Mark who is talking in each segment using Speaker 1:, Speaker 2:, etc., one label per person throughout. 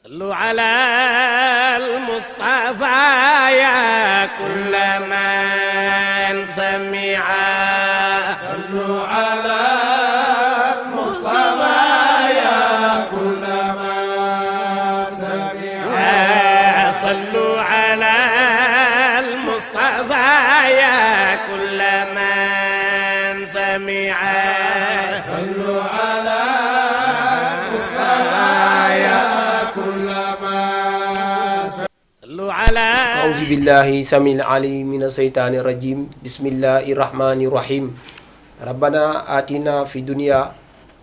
Speaker 1: صلوا على المصطفى يا كل من سمع صلوا على المصطفى يا كل من سمع صلوا على المصطفى يا كل من سمع صلوا على المصطفى يا كل من صلوا على
Speaker 2: أعوذ بالله سميع العليم من الشيطان الرجيم بسم الله الرحمن الرحيم ربنا آتنا في الدنيا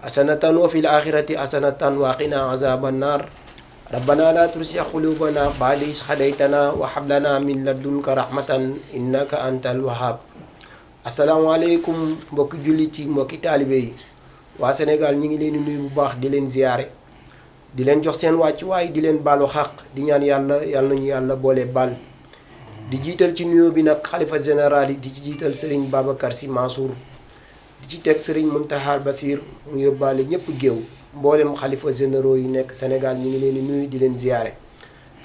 Speaker 2: حسنة وفي الآخرة حسنة وقنا عذاب النار ربنا لا تزغ قلوبنا بعد إذ هديتنا وهب لنا من لدنك رحمة إنك أنت الوهاب asalaamaaleykum mbokki jullit yi mbokki taalibe yi waa Sénégal ñi ngi leen di nuyu bu baax di leen ziyaare di leen jox seen wàccuwaay di leen baalu xaq di ñaan yàlla nañu yàlla boole baal di jiital ci nuyoo bi nag xalifa général yi di ci jiital Serigne Babacar Sy Mansour di ci teg Serigne Mountakha Bassir mu yóbbaale ñëpp géew mboolem xalifa généraux yi nekk Sénégal ñi ngi leen di nuyu di leen ziyaare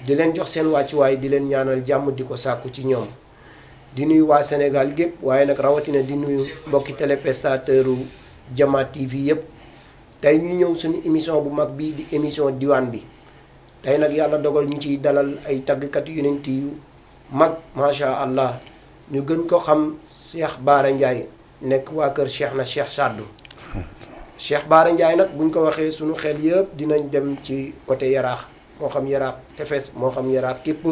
Speaker 2: di leen jox seen wàccuwaay di leen ñaanal jàmm di ko sàkku ci ñoom di nuyu waa Sénégal gépp waaye nag rawatina di nuyu mbokki téléspectateur u Jama TV yëpp tey ñu ñëw suñu émission bu mag bi di émission diwaan bi tey nag yàlla dogal ñu ciy dalal ay tàggkat yonent yu mag macha allah ñu gën ko xam Cheikh Bara Ndiaye nekk waa kër Cheikh na Cheikh Saddu Cheikh Bara Ndiaye nag buñ ko waxee suñu xel yëpp dinañ dem ci côté Yaraax moo xam Yaraax Tefes moo xam Yaraax képp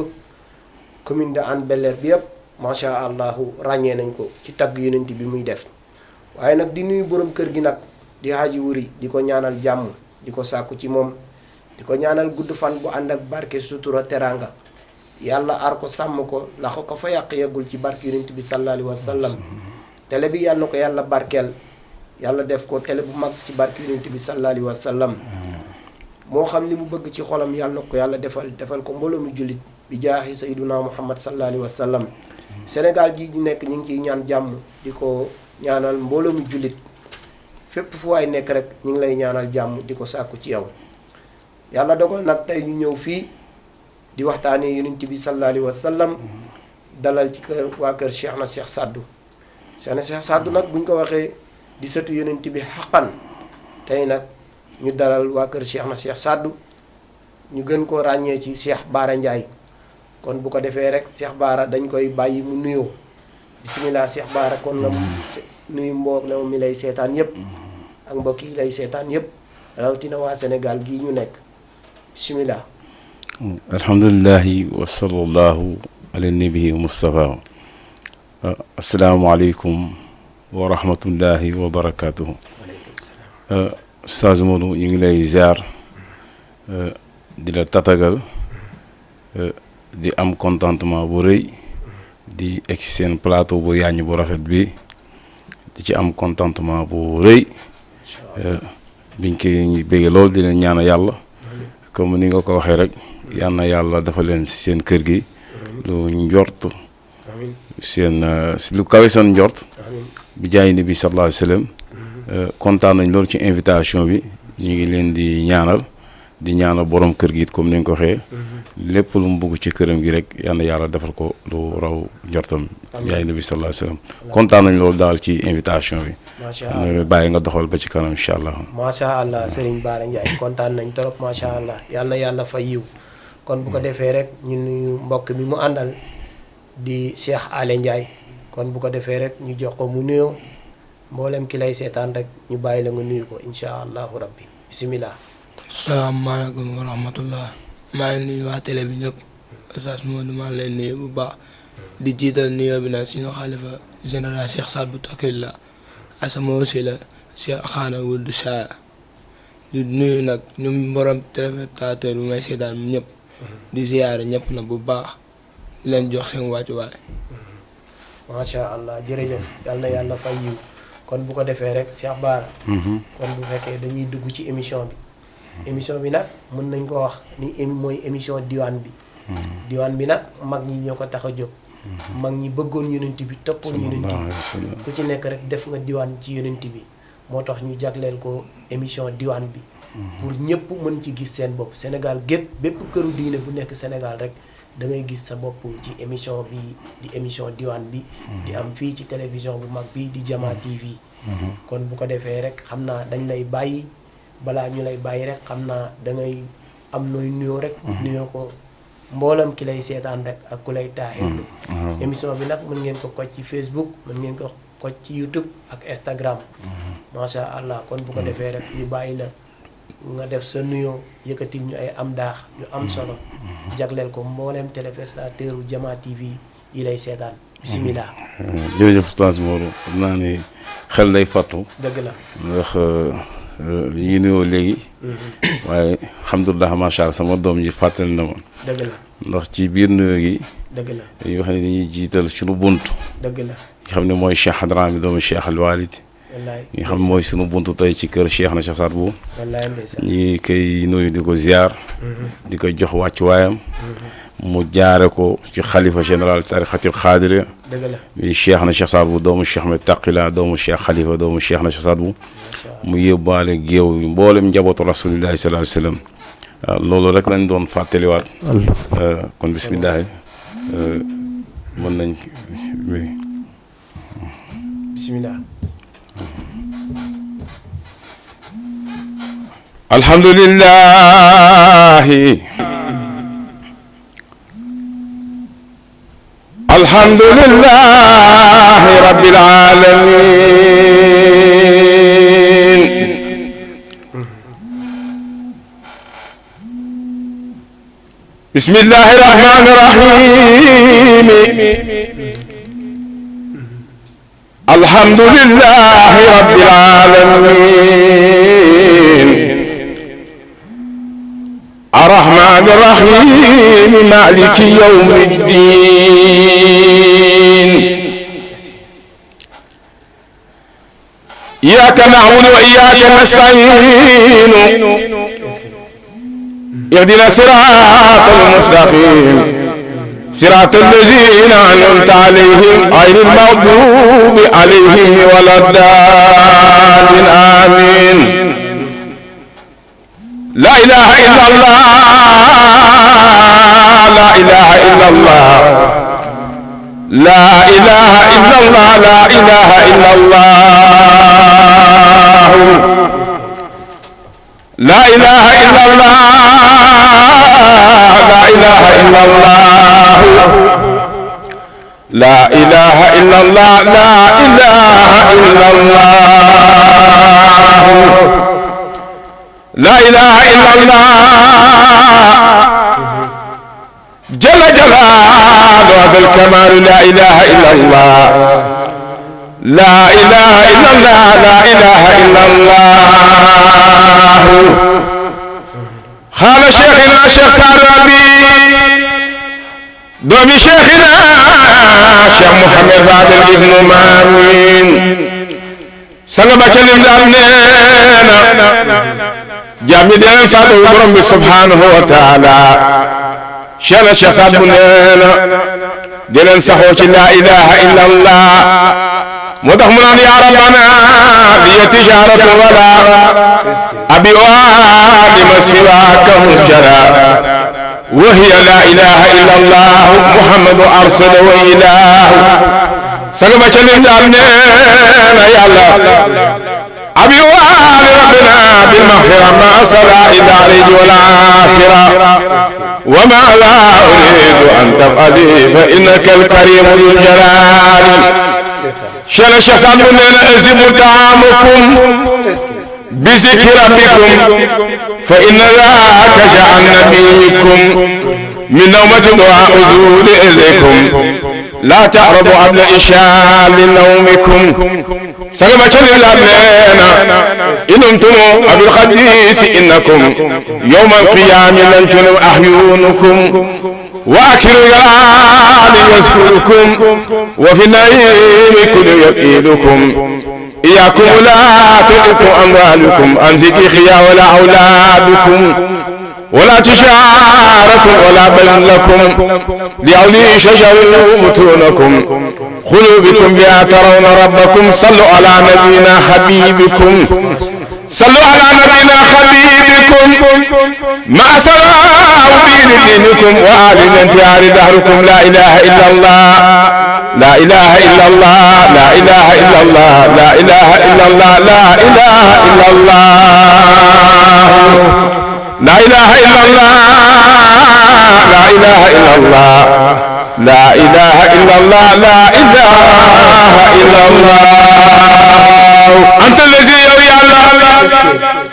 Speaker 2: commune de Hann Bel-Air bi yëpp macha allah ràññee nañ ko ci tagg yonent bi muy def waaye nag di nuyu borom kër gi nag di Haji Wuri di ko ñaanal jàmm di ko sàkku ci moom di ko ñaanal gudd fan bu ànd ak barke sutura teraanga yàlla aar ko sàmm ko la ko fa yàq yeggul ci barke yonent bi sallallahu alayhi wa sallam télé bi yàlla na ko yàlla barkeel yàlla def ko télé bu mag ci barke yonent bi sallallahu alayhi wa sallam moo xam li mu bëgg ci xolam yàlla na ko yàlla defal ko mbooloo mu jullit bi jaahi sayyiduna muhammad sallallahu alayhi wa sallam Sénégal gi ñu nekk ñu ngi ciy ñaan jàmm di ko ñaanal mbooloo mu jullit fépp fu waay nekk rek ñu ngi lay ñaanal jàmm di ko sàkku ci yow yàlla dogal nag tey ñu ñëw fii di waxtaanee yonent bi sallallahu alayhi wa sallam dalal ci kër waa kër Cheikh na Cheikh Saddu Cheikh na Cheikh Saddu nag buñ ko waxee di sëtu yonent bi xaqan tey nag ñu dalal waa kër Cheikh na Cheikh Saddu ñu gën koo ràññee ci Cheikh Bara Ndiaye kon bu ko defee rek Cheikh Bara dañ koy bàyyi mu nuyoo bisimilah Cheikh Bara kon la nuyu mboog la mi lay seetaan yëpp ak mbokk yi lay seetaan yëpp rawatina waa Sénégal gii ñu nekk bisimilah.
Speaker 3: alhamdulilahi wa sallallahu ala nabii Mustafa asalaamaaleykum wa rahmatullahi wa barakaatuhu. Oustaz Modou ñu ngi lay ziar di la tatagal. di am contentement bu rëy di egg ci seen plateau bu yàññ bu rafet bi di ci am contentement bu rëy biñ koy bëggee lool di leen ñaan yàlla comme ni nga ko waxee rek yal na yàlla dafa leen ci seen kër gi lu njort seen lu kawe seen njort bi jaay Nabi sallallahu alayhi wa sallam kontaan nañ loolu ci invitation bi ñu ngi leen di ñaanal borom kër gi it comme ni nga ko waxee lépp lu mu bëgg ci këram gi rek yal na yàlla defal ko lu raw njortam yaay Nabi sallallahu alayhi wasallam kontaan nañ loolu daal ci invitation bi. macha allah bàyyi nga doxal ba ci kanam incha allah.
Speaker 2: macha allah Serigne Bara Ndiaye kontaan nañ trop macha allah yal na yàlla fa yiw kon bu ko defee rek ñu nuyu mbokk mi mu àndal di Cheikh Ale Ndiaye kon bu ko defee rek ñu jox ko mu nuyoo mboolem ki lay seetaan rek ñu bàyyi la nga nuyu ko incha allahu rabbi bisimilah.
Speaker 4: salaamaaleykum wa rahmatullah maa ngi nuyu waa télé bi ñëpp Oustaz Modou maa ngi leen nuyu bu baax di jiital nuyoo bi nag suñu xalifa général Cheikh Sadbou Takilla asama wasila Cheikh Xaana Wuld Saa di nuyu nag ñoom borom téléspectateur bi may seetaan ñëpp di ziyaare ñëpp nag bu baax di leen jox seen wàccuwaay.
Speaker 2: macha allah jërëjëf yal na yàlla fay yiw kon bu ko defee rek Cheikh Bara kon bu fekkee dañuy dugg ci émission bi nag mën nañ ko wax ni mooy émission diwaan bi diwaan bi nag mag ñi ñoo ko tax a jóg mag ñi bëggoon yonent bi toppoon yonent bi ku ci nekk rek def nga diwaan ci yonent bi moo tax ñu jagleel ko émission diwaan bi pour ñëpp mën ci gis seen bopp Sénégal gépp bépp këru diine bu nekk Sénégal rek da ngay gis sa bopp ci émission bi di émission diwaan bi di am fii ci télévision bu mag bi di Jama TV kon bu ko defee rek xam naa dañ lay bàyyi balaa ñu lay bàyyi rek xam naa da ngay am nooy nuyoo rek nuyoo ko mboolam ki lay seetaan rek ak ku lay taaxeelu émission bi nag mën ngeen ko koj ci Facebook mën ngeen ko koj ci YouTube ak Instagram macha allah kon bu ko defee rek ñu bàyyi la nga def sa nuyoo yëkkatil ñu ay am daax yu am solo jagleel ko mbooleem téléspectateur Jama TV yi lay seetaan bisimilah.
Speaker 3: jërëjëf Oustaz Modou xam naa ni xel day fàttu
Speaker 2: dëgg la
Speaker 3: ndax li ngi nuyoo léegi waaye alhamdulilah macha allah sama doom ji fàttali na ma
Speaker 2: dëgg la
Speaker 3: ndax ci biir nuyoo gi
Speaker 2: dëgg la
Speaker 3: dañuy wax ne dañuy jiital suñu bunt
Speaker 2: dëgg la
Speaker 3: nga xam ne mooy Cheikh Hadrami doomu Cheikh Al Walid
Speaker 2: wallaay
Speaker 3: nga xam ne mooy suñu bunt tey ci kër Cheikh na Cheikh Saad Bou
Speaker 2: wallaay ndeysaan
Speaker 3: ñi koy nuyu di ko ziar di ko jox wàccuwaayam mu jaare ko ci xalifa général tarixatil xaadiriya
Speaker 2: dëgg la
Speaker 3: mi Cheikh na Cheikh Saad Bou doomu Cheikh Ahmed Taqila doomu Cheikh Khalifa doomu Cheikh na Cheikh Saad Bou mu yóbbaale géew mboolem njabootu rasulillahi sallallahu alayhi wa sallam waaw loolu rek lañ doon fàttaliwaat kon bisimilah mën nañ
Speaker 2: bisimilah
Speaker 3: alhamdulillahi alhamdulillahi rabbil alamin bismillahir rahmanir rahim alhamdulillahi rabbil alamin الرحمن الرحيم مالك يوم الدين إياك نعبد وإياك نستعين اهدنا الصراط المستقيم صراط الذين أنعمت عليهم غير المغضوب عليهم ولا الضالين آمين لا إله إلا الله لا إله إلا الله لا إله إلا الله لا إله إلا الله لا إله إلا الله لا إله إلا الله لا إله إلا الله لا إله إلا الله لا إله إلا الله جل جلاله ذو الكمال لا إله إلا الله لا إله إلا الله لا إله إلا الله قال شيخنا شيخ سعدي دومي شيخنا شيخ محمد فاضل ابن مامين سنبا كلم دامنينا جامي دين فاتو برم سبحانه وتعالى شانا شاساب نينا دين سخوش لا إله إلا الله مدخمنا يا ربنا لي تجارة ولا أبي آدم سواك مسجرا وهي لا إله إلا الله محمد أرسل وإله سنبا كلم دامنينا يا الله أبي وآل ربنا بالمغفرة ما صلى إلى عليه والآخرة وما لا أريد أن تفعلي فإنك الكريم ذو الجلال شل شسام لنا أزم طعامكم بذكر ربكم فإن ذاك جعل نبيكم من نومة دعاء زول إليكم لا تعرضوا قبل إشاء لنومكم سلمة للأمنين إن أنتم أبو الخديس إنكم يوم القيام لن تنم أحيونكم وأكل الغال يذكركم وفي النعيم كل يبئدكم إياكم لا تلقوا أموالكم عن ذكر خيا ولا أولادكم ولا تجارة ولا بين لكم لأولي شجر يموتونكم قلوبكم بها ترون ربكم صلوا على نبينا حبيبكم صلوا على نبينا حبيبكم ما سراء دين دينكم وآل انتهار دهركم لا إله إلا الله لا إله إلا الله لا إله إلا الله لا إله إلا الله لا إله إلا الله لا إله إلا الله لا إله إلا الله لا إله إلا الله لا إله إلا الله أنت الذي يروي الله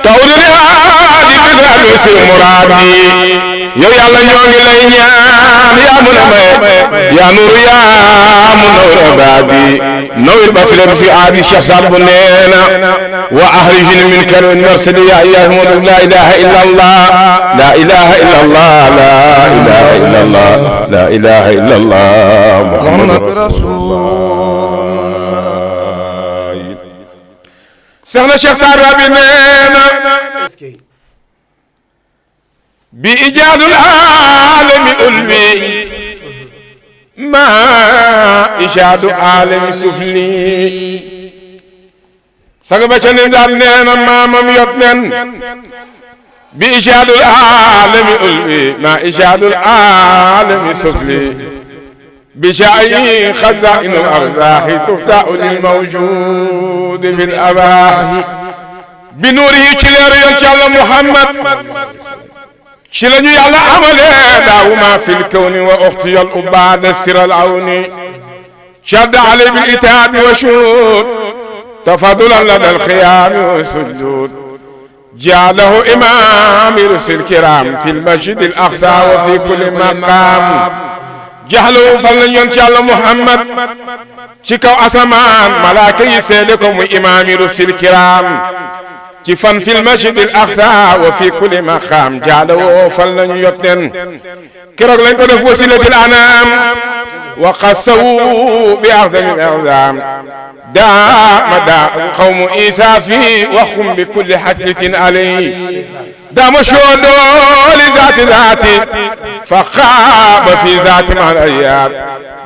Speaker 3: تقولني هذه بذات سي مرادي يا الله ñongi lay ñaan ya mu na may ya nur ya mu nawr badi nawir basira bi adi cheikh sal bu neena wa ahrijni min karwin marsidi ya ayyuhum la ilaha illa allah la ilaha illa allah la ilaha illa allah la ilaha illa allah muhammad rasulullah سيخنا الشيخ سعد ربي نينا بإيجاد العالم ألمي ما إيجاد عالم سفلي سيخنا نينا نينا ما مميتنن بإيجاد العالم ألمي ما إيجاد العالم سفلي بشأي خزائن الأرزاق تفتح للموجود بالأباح بنوره كلير ينشاء الله محمد شلنو يالا عمله داوما في الكون وأختي الأباد السر العوني شد عليه بالإتاب وشهود تفضلا لدى الخيام والسجود جعله إمام رسل الكرام في المسجد الأقصى وفي كل مقام جهلوا فلن ينشاء الله محمد شكو أسمان ملاكي سيدكم إمام رسل الكرام جفن في المسجد الأقصى وفي كل مقام جهلوا فلن يتنن كرق لنكو دف وسيلة الأنام وقصوا بأعظم الأعظام دا قوم إيسى في وخم بكل حدث عليه دام شهدوا لذات ذاتي فخاب في ذات مع الأيام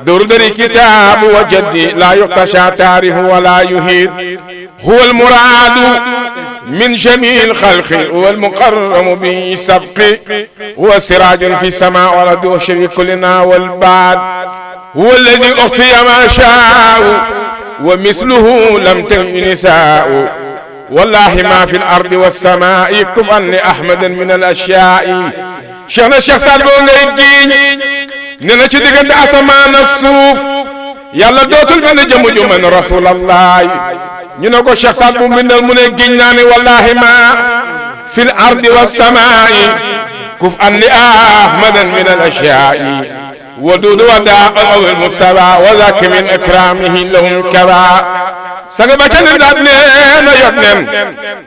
Speaker 3: دردر كتاب وجدي لا يقتشى تاريخ ولا يهيد هو المراد من جميع الخلق هو المقرم به سبق هو سراج في السماء ورد وشري كلنا والبعد هو الذي أخطي ما شاء ومثله لم تهن نساء والله ما في الأرض والسماء كفءا لأحمد من الأشياء شيخنا الشيخ سالبو نيجي نينا تي ديغنت اسمان اك سوف يالا دوتول بن جمجو من رسول الله ني نكو شيخ سالبو بندال مو نيجي ناني والله ما في الأرض والسماء كفءا لأحمد من الأشياء ودود وداء أو المستوى وذاك من إكرامه لهم كبا سقبتنا الأبنين يبنن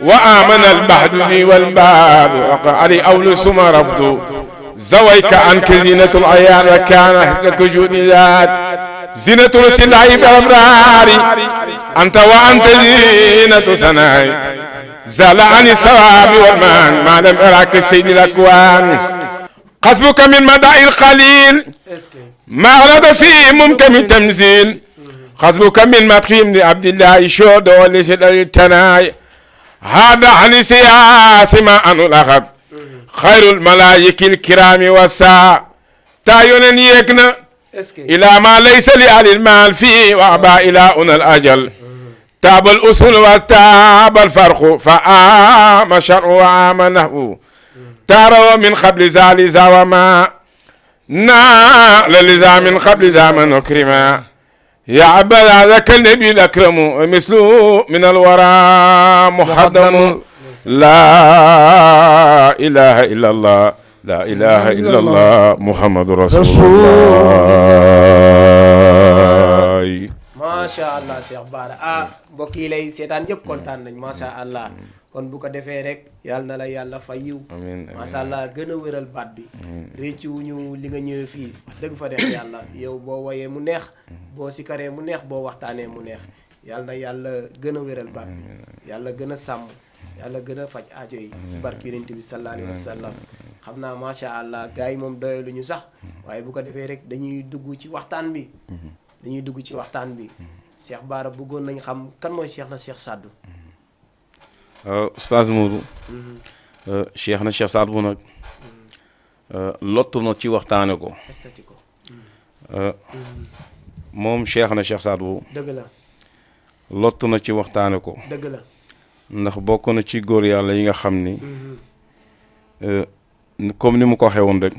Speaker 3: وآمن البحد لي والباب وقال أول سما رفض زويك عنك زينة العيان وكان احدك جود ذات زينة السلاح بالأبرار أنت وأنت زينة سناي زال عن الثواب والمان ما لم أراك سيد الأكوان قصبك من مدائن القليل ما أراد فيه ممكن تمثيل خصبك من مدخيم لعبد الله شود ولسد التناي هذا عن سياس ما أنو الأخب خير الملايك الكرام والساعة تايون يكنا إلى ما ليس لأهل المال فيه وأبا إلى أن الأجل تاب الأصول وتاب الفرق فآم شرع وآم نهو تاروا من قبل زال زاوما نال لزا من قبل زامن وكرما يا عبد ذاك النبي الأكرم ومثله من الورى محضم لا إله إلا الله لا إله إلا الله محمد رسول الله
Speaker 2: ما شاء الله Cheikh Bara mbokk yi lay seetaan yëpp kontaan nañ ma sha Allah kon bu ko defee rek yàlla na la yàlla fay yiw ma sha Allah gën a wéral baat bi réccu wuñu li nga ñëwee fii wax dëgg fa def yàlla yow boo woyee mu neex boo sikaree mu neex boo waxtaanee mu neex yàlla na yàlla gën a wéral baat bi yàlla gën a sàmm yàlla gën a faj aajo yi ci barke Yonent bi sallallahu alayhi wa sallam xam naa macha allah gars yi moom doyalu ñu sax waaye bu ko defee rek dañuy dugg ci waxtaan bi Cheikh Bara bëggoon nañ xam kan mooy Cheikh na Cheikh Sadou.
Speaker 3: Oustaz Modou. Cheikh na Cheikh Sadou nag lottu na ci waxtaane ko.
Speaker 2: estati ko.
Speaker 3: moom Cheikh na Cheikh Sadou.
Speaker 2: dëgg la.
Speaker 3: lottu na ci waxtaane ko.
Speaker 2: dëgg la.
Speaker 3: ndax bokk na ci góor yàlla yi nga xam ni. comme ni mu ko waxee woon rek.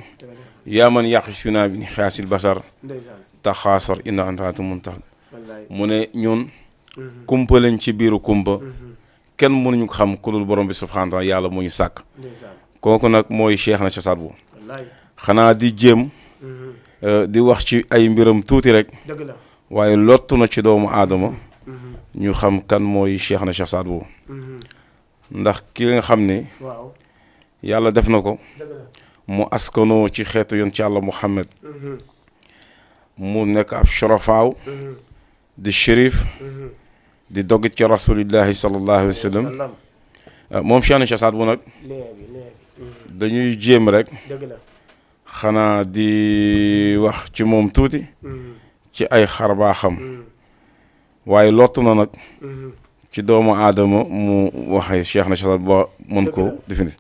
Speaker 3: yaa man yàq si naa bi xaasil basar.
Speaker 2: ndeysaan.
Speaker 3: taxaasar inna antaatu muntax
Speaker 2: wallaay.
Speaker 3: mu ne ñun. kumpa lañ ci biiru kumpa. kenn mënuñu ko xam ku dul borom bi subhaanahu wa taala yàlla mu ñu sàkk.
Speaker 2: ndeysaan.
Speaker 3: kooku nag mooy Cheikh na Cheikh Sadou.
Speaker 2: wallaay.
Speaker 3: xanaa di jéem. di wax ci ay mbiram tuuti rek.
Speaker 2: dëgg la.
Speaker 3: waaye lottu na ci doomu aadama. ñu xam kan mooy Cheikh na Cheikh Sadou. ndax ki nga xam ne.
Speaker 2: waaw.
Speaker 3: yàlla def na ko.
Speaker 2: dëgg la.
Speaker 3: mu askanoo ci xeetu yoon ci yàlla Muhammad. mu nekk ab shorofaaw. di shérif. di doggit ci rasulillahi sallallahu alayhi wa sallam. moom Cheikh na Cheikh Sadou nag. dañuy jéem rek.
Speaker 2: dëgg la.
Speaker 3: xanaa di wax ci moom tuuti. ci ay xarbaaxam. waaye lottu na nag. ci doomu aadama mu waxee Cheikh na Cheikh Sadou ba mën ko définir.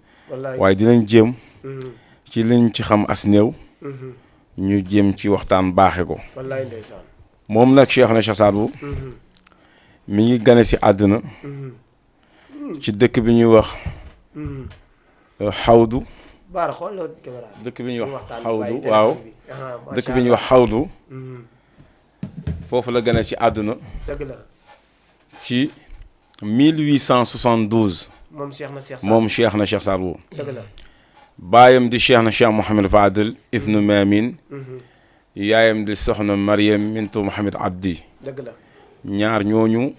Speaker 3: waaye dinañ jéem. ci liñ ci xam as néew. ñu jéem ci waxtaan baaxe ko.
Speaker 2: wallaay ndeysaan.
Speaker 3: moom nag Cheikh na Cheikh Sadou. mi ngi gane si àddina. ci dëkk bi ñuy wax. xawdu.
Speaker 2: Baara xool la caméra bi.
Speaker 3: dëkk bi ñuy wax
Speaker 2: waxtaan
Speaker 3: xawdu
Speaker 2: bi
Speaker 3: waaw.
Speaker 2: macha
Speaker 3: dëkk bi ñuy wax xawdu. foofu la gane si àdduna.
Speaker 2: dëgg la.
Speaker 3: ci 1872.
Speaker 2: moom Cheikh na Cheikh Sadou.
Speaker 3: moom Cheikh na Cheikh Sadou.
Speaker 2: dëgg la.
Speaker 3: baayam di Cheikh na Cheikh Mouhamed Fadel ibnu Mamin. yaayam di soxna Mariam mintu Mouhamed Abdi.
Speaker 2: dëgg la.
Speaker 3: ñaar ñooñu.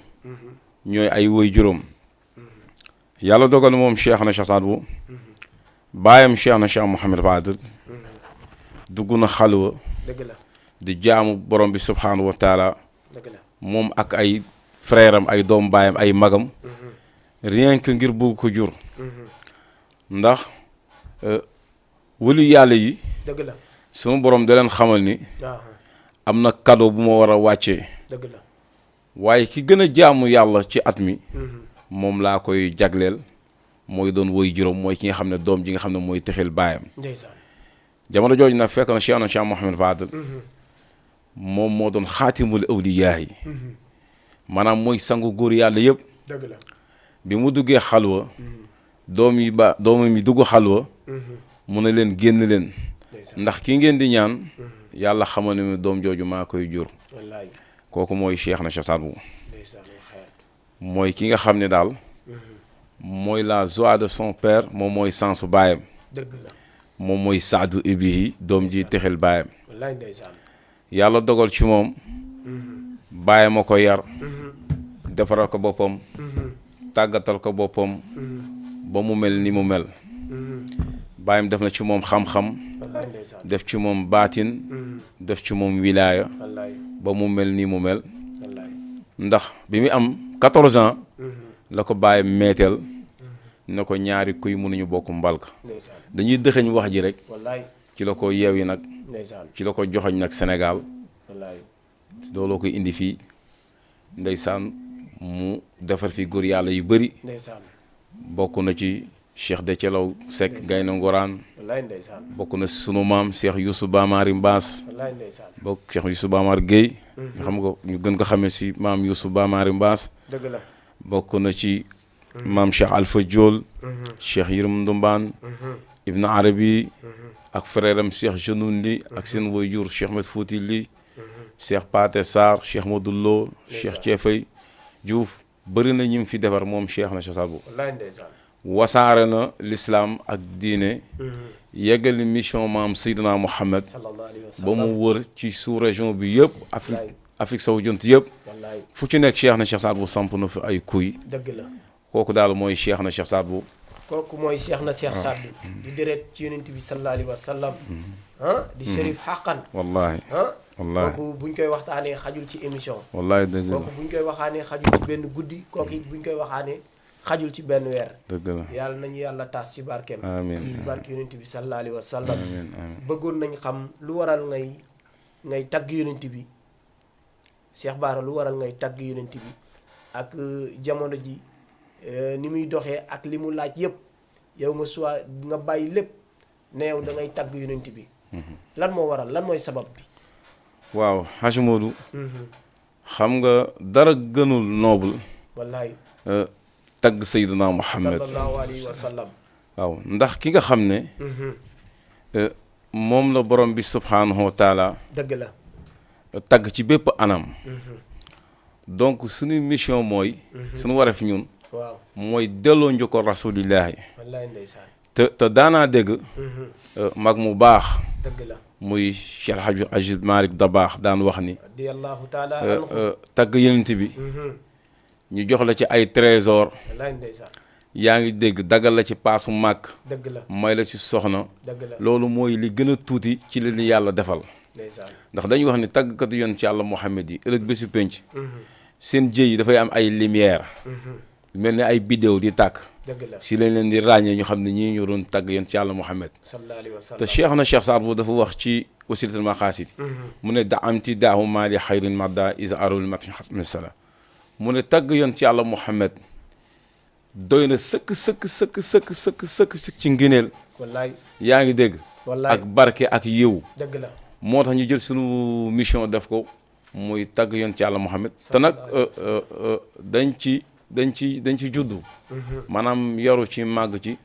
Speaker 3: ñooy ay woy juróom. yàlla dogal na moom Cheikh na Cheikh Sadou. baayam Cheikh na Cheikh Mouhamed Fadel. dugg na xalwa.
Speaker 2: dëgg la.
Speaker 3: di jaamu borom bi subhaanahu wa taala.
Speaker 2: dëgg la.
Speaker 3: moom ak ay frère am ay doom baayam ay magam. rien que ngir bugg ko jur. ndax wëlu yàlla yi.
Speaker 2: dëgg la.
Speaker 3: sunu borom da leen xamal ni.
Speaker 2: waaw.
Speaker 3: am na cadeau bu ma war a wàccee.
Speaker 2: dëgg la.
Speaker 3: waaye ki gën a jaamu yàlla ci at mi. moom laa koy jagleel. mooy doon woy juróom mooy ki nga xam ne doom ji nga xam ne mooy texel baayam.
Speaker 2: ndeysaan.
Speaker 3: jamono jooju nag fekk na Cheikh Mouhamed Fadel. moom moo doon xaatimul awliyaa yi. maanaam mooy sangu góor yàlla yëpp.
Speaker 2: dëgg la.
Speaker 3: bi mu duggee xalwa. doomam yi dugg xalwa. mu ne leen génn leen. ndax ki ngeen di ñaan. yàlla xamal ne doom jooju maa koy jur.
Speaker 2: wallaay.
Speaker 3: kooku mooy Cheikh na Cheikh Sadou.
Speaker 2: ndeysaan
Speaker 3: mooy ki nga xam ne daal. mooy la joie de son père moom mooy sensu baayam.
Speaker 2: dëgg la.
Speaker 3: moom mooy Saadu Ibrihi doom ji texel baayam.
Speaker 2: wallaay ndeysaan.
Speaker 3: yàlla dogal ci moom. baayam a ko yar. defaral ko boppam. tàggatal ko boppam. ba mu mel ni mu mel. baayam def na ci moom xam-xam.
Speaker 2: wallaay ndeysaan.
Speaker 3: def ci moom baatin. def ci moom wilaaya.
Speaker 2: wallaay.
Speaker 3: ba mu mel ni mu mel.
Speaker 2: wallaay.
Speaker 3: ndax bi mu am 14 ans. la ko bàyyi meeteel. ne ko ñaari kuy mënuñu bokk mbalka.
Speaker 2: ndeysaan.
Speaker 3: dañuy dëxëñ wax ji rek.
Speaker 2: wallaay.
Speaker 3: ci la ko yeew yi nag.
Speaker 2: ndeysaan.
Speaker 3: ci la ko joxoñ nag Sénégal.
Speaker 2: wallaay.
Speaker 3: looloo koy indi fii. ndeysaan mu defar fi góor yàlla yu bëri.
Speaker 2: ndeysaan.
Speaker 3: bokk na ci Cheikh de Celaw Seck Gaynde Ngoraan.
Speaker 2: wallaay ndeysaan.
Speaker 3: bokk na sunu maam Cheikh Youssou Bamari Mbaas.
Speaker 2: wallaay ndeysaan.
Speaker 3: bokk Cheikh Youssou Bamari Guèye. nga xam nga ñu gën ko xamee si maam Youssou Bamari Mbaas.
Speaker 2: dëgg la.
Speaker 3: bokk na ci maam Cheikh Alpha Diol. Cheikh Yirim Ndumbaan. Ibn Arabi. ak frère am Cheikh Jenoun Li ak seen waajur Cheikh Ahmed Fouti Li. Cheikh Pathé Sarr Cheikh Modou Lo. Cheikh Thiefay Diouf bëri na ñu fi defar moom Cheikh na Cheikh Sadou.
Speaker 2: wallaay ndeysaan.
Speaker 3: wasaare na l'islam ak diine. yeggali mission maam Seydina Mohamed.
Speaker 2: sallallahu alayhi wa
Speaker 3: ba
Speaker 2: sallam.
Speaker 3: mu wër ci sous région bi yëpp. Afrique sowu jant yëpp.
Speaker 2: wallaay.
Speaker 3: fu ci nekk Cheikh na Cheikh Sadou samp na fi ay kuy.
Speaker 2: dëgg la.
Speaker 3: kooku daal mooy Cheikh na Cheikh Sadou.
Speaker 2: kooku mooy Cheikh na Cheikh Sadou. di deret ci yonent bi sallallahu alayhi wa sallam. di shérif xaqan.
Speaker 3: wallaahi. wallaahi
Speaker 2: kooku buñ koy waxtaanee xajul ci émission.
Speaker 3: wallaahi dëgg la
Speaker 2: kooku buñ koy waxaanee xajul ci benn guddi. kooku it buñ koy waxaanee xajul ci benn weer.
Speaker 3: dëgg la
Speaker 2: yàlla nañu yàlla taas ci barkeem.
Speaker 3: amiin
Speaker 2: ci barke yonent bi sallallahu alayhi wa sallam.
Speaker 3: amiin amiin
Speaker 2: bëggoon nañ xam lu waral ngay tagg yonent bi Cheikh Bara lu waral ngay tagg yonent bi ak jamono ji ni muy doxee ak li mu laaj yëpp yow nga bàyyi lépp ne yow da ngay tagg yonent bi. lan moo waral lan mooy sabab bi.
Speaker 3: waaw Hadj Modou. xam nga dara gënul noble.
Speaker 2: wallaay.
Speaker 3: tagg Seydina Muhammad
Speaker 2: sallallahu alayhi wa sallam.
Speaker 3: waaw ndax ki nga xam ne. moom la borom bi subhaanahu wa taala.
Speaker 2: dëgg la.
Speaker 3: tagg ci bépp anam. donc suñu mission mooy. suñu wareef ñun.
Speaker 2: waaw
Speaker 3: mooy delloo njukkal rasulillahi.
Speaker 2: wallaay ndeysaan.
Speaker 3: te daanaa dégg. mag mu baax.
Speaker 2: dëgg la.
Speaker 3: muy Cheikh Hadj Aziz Malick Dabakh daan wax ni.
Speaker 2: radiyallahu taala anhu.
Speaker 3: tagg yenent bi. ñu jox la ci ay trésor.
Speaker 2: wallaay ndeysaan.
Speaker 3: yaa ngi dégg dagal la ci paasu màkk.
Speaker 2: dëgg la.
Speaker 3: may la ci soxna.
Speaker 2: dëgg la.
Speaker 3: loolu mooy li gën a tuuti ci li yàlla defal.
Speaker 2: ndeysaan.
Speaker 3: ndax dañuy wax ni tàggkatu yoon ci yàlla Muhammad yi ëllëg bésu penc. seen jëy yi dafay am ay lumière. mel ni ay bidéo di tàkk.
Speaker 2: dëgg la.
Speaker 3: si lañ leen di ràññee ñu xam ne ñii ñu doon tàgg yoon ci yàlla Muhammad.
Speaker 2: sallallahu alayhi wa sallam.
Speaker 3: te Cheikh Saad Bou dafa wax ci wasilatul maqaasid. mu ne daamti daahu maali xayrin madda is arul matin xatmi sala mu ne tàgg yoon ci yàlla Muhammad doy na sëkk ci ngëneel.
Speaker 2: wallaay.
Speaker 3: yaa ngi dégg.
Speaker 2: wallaay
Speaker 3: ak barke ak yiw.
Speaker 2: dëgg la.
Speaker 3: moo tax ñu jël sunu mission def ko muy tàgg yoon ci yàlla Muhammad te nag dañ ci juddu. maanaam yaru ci màgg ci.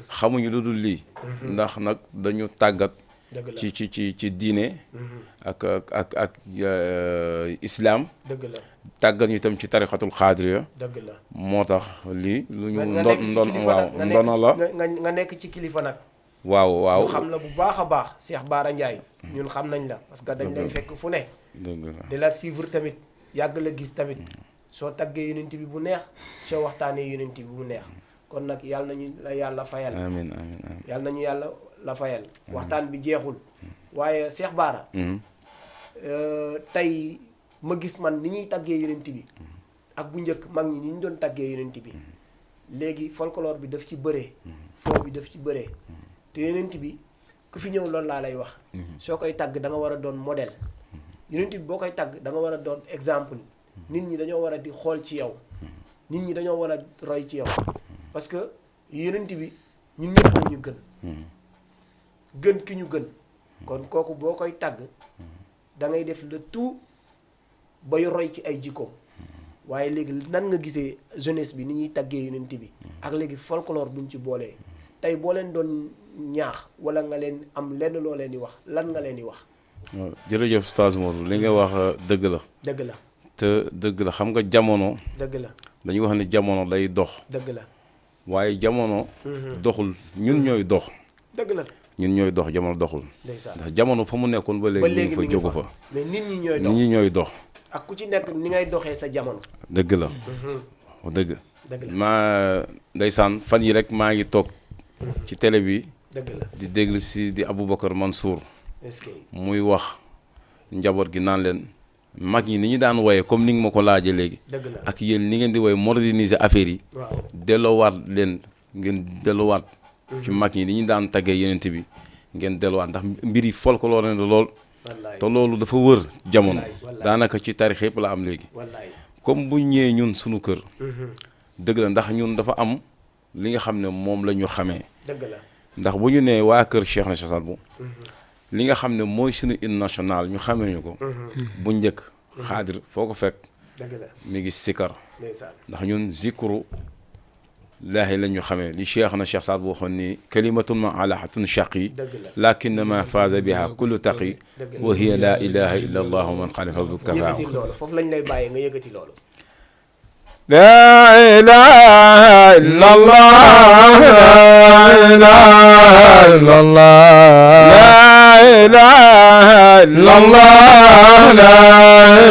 Speaker 3: xamuñu lu dul lii. ndax nag dañu tàggat. ci diine. ak islam.
Speaker 2: dëgg la.
Speaker 3: tàggat ñu itam ci tarixatul xaadiriya.
Speaker 2: dëgg la.
Speaker 3: moo tax lii lu ñu
Speaker 2: ndono
Speaker 3: la
Speaker 2: nga nekk ci kilifa nag.
Speaker 3: waaw
Speaker 2: ñu xam la bu baax a baax Cheikh Bara Ndiaye ñun xam nañ la parce que dañ lay fekk fu ne.
Speaker 3: dëgg la
Speaker 2: di la suivre tamit yàgg la gis tamit soo taggee yonent bi bu neex soo waxtaanee yonent bi bu neex kon nag yàlla nañu la yàlla fayal.
Speaker 3: amiin
Speaker 2: yàlla nañu yàlla la fayal. waxtaan bi jeexul waaye Cheikh Bara. tey ma gis man ni ñuy taggee yonent bi ak bu njëkk mag ñi ni ñu doon taggee yonent bi léegi folklore bi daf ci bëree. foo bi daf ci bëree. te yonent bi ku fi ñëw loolu laa lay wax. soo koy tagg da nga war a doon modèle. yonent bi boo koy tagg da nga war a doon exemple. nit ñi dañoo war a di xool ci yow. nit ñi dañoo war a roy ci yow. parce que yonent bi ñun ñëpp moo ñu gën. gën ki ñu gën. kon kooku boo koy tagg da ngay def le tout bay roy ci ay jikkoom. waaye léegi nan nga gisee jeunesse bi ni ñuy taggee yonent bi. ak léegi folklore buñ ci boolee. tey boo leen doon ñaax wala nga leen am lenn loo leen di wax lan nga leen di wax.
Speaker 3: jërëjëf Oustaz Modou li nga wax dëgg la.
Speaker 2: dëgg la.
Speaker 3: te dëgg la xam nga jamono.
Speaker 2: dëgg la.
Speaker 3: dañuy wax ne jamono day dox.
Speaker 2: dëgg la.
Speaker 3: waaye jamono. doxul ñun ñooy dox.
Speaker 2: dëgg la.
Speaker 3: ñun ñooy dox jamono doxul.
Speaker 2: ndeysaan
Speaker 3: ndax jamono fa mu nekkoon ba léegi ñu fa jógu fa.
Speaker 2: mais nit ñi ñooy dox. ak ku ci nekk ni ngay doxee sa jamono.
Speaker 3: dëgg la. dëgg.
Speaker 2: dëgg la
Speaker 3: maa ndeysaan fan yi rek maa ngi toog. ci télé bi.
Speaker 2: dëgg la
Speaker 3: di déglu si di Aboubacar Mansour.
Speaker 2: est-ce que
Speaker 3: muy wax njaboot gi naan leen mag ñi ni ñu daan woye comme ni nga ma ko laajee léegi.
Speaker 2: dëgg la
Speaker 3: ak yéen ni ngeen di woye moderniser affaire yi.
Speaker 2: waaw
Speaker 3: delloowaat leen ngeen delloowaat. ci mag ñi ni ñu daan taggee yenent bi ngeen delloowaat ndax mbir yi folklore na lool. te loolu dafa wër jamono. daanaka ci tarix yëpp la am léegi. comme bu ñëwee ñun suñu kër. dëgg la ndax ñun dafa am. li nga xam ne moom la ñu xamee.
Speaker 2: dëgg la
Speaker 3: ndax bu ñu nee waa kër Cheikh na Saad Bou li nga xam ne mooy suñu hymne national ñu xamee ñu ko. bu njëkk. xaadir foo ko fekk.
Speaker 2: dëgg la
Speaker 3: mi ngi sikar.
Speaker 2: ndeysaan
Speaker 3: ndax ñun zikru laahi la ñu xamee li Cheikh na Cheikh Saad Bou waxoon ni kalimatun ma alahatun shaqi lakin ma faaza biha kullu taqi wa hiya la ilaha illa allah man xalifa bu kafa
Speaker 2: foofu lañ lay bàyyee nga yëkkati loolu.
Speaker 3: لا إله إلا الله لا إله إلا الله لا إله إلا الله لا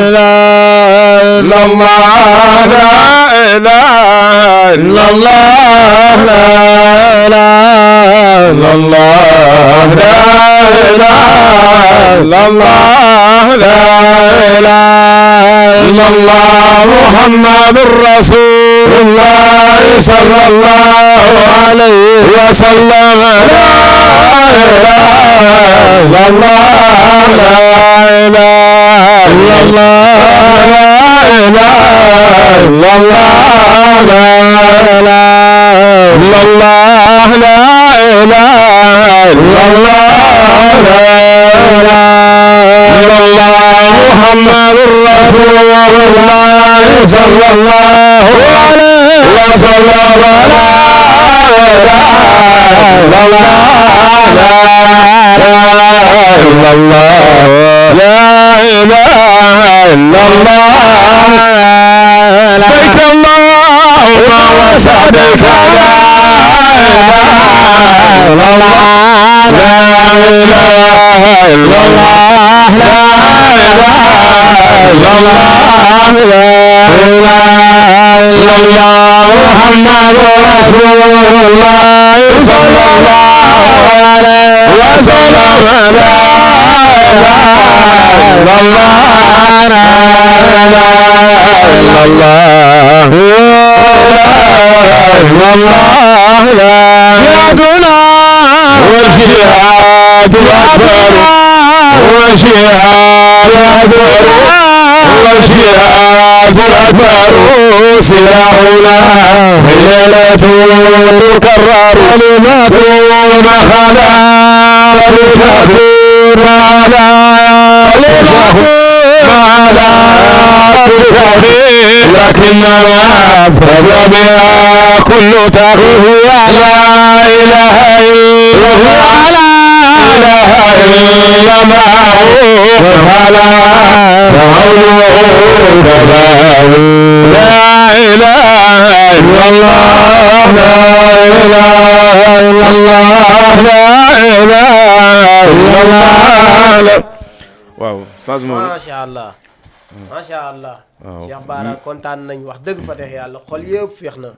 Speaker 3: إله إلا الله لا إله إلا الله لا إله إلا الله لا إله إلا الله لا إله إلا الله محمد رسول الله صلى الله عليه وسلم لا إله إلا الله لا إله إلا الله لا إله إلا الله لا إله إلا الله لا إله إلا الله لا إله إلا الله محمد رسول الله صلى الله عليه وسلم لا إله إلا الله لا إله إلا الله لبيك اللهم وسعديك لا إله إلا الله لا إله إلا الله لا إله إلا الله لا إله إلا الله محمد رسول الله صلى الله عليه وسلم لا إله إلا الله لا إله إلا الله إلا الله لا يدنا والجهاد الأكبر والجهاد الأكبر والجهاد الأكبر سلاحنا ليلة تكرر كلمتنا خلا تكون على لكننا فاز بها كل تقوى لا إله إلا الله لا إله إلا معه وعلى قوله كباه لا إله إلا الله لا إله إلا الله لا إله إلا الله waaw changement
Speaker 2: macha allah macha allah. Cheikh Bara kontaan nañ wax dëgg fa tex yàlla xol yëpp féex na.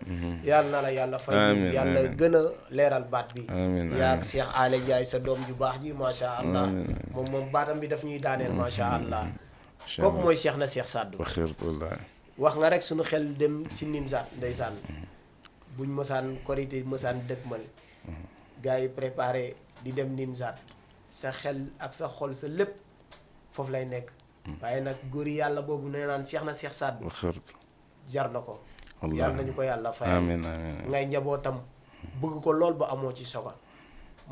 Speaker 2: yàlla na la yàlla fay. yàlla gën a leeral baat bi. yaa ak Cheikh Alé Ndiaye sa doom ju baax ji macha allah. moom baatam bi daf ñuy daaneel macha allah. kooku mooy Cheikh na Cheikh Sadou. wax nga rek suñu xel dem si Nimzaat ndeysaan. buñ mësaan korité mësaan dëkkmal. gars yi préparé di dem Nimzaat. sa xel ak sa xol sa lépp foofu lay nekk. waaye nag góor yi yàlla boobu nee naan Cheikh na Cheikh Sadou jar na ko. yàlla nañu ko yàlla fay. amiin amiin ngay njabootam bëgg ko lool ba amoo ci soga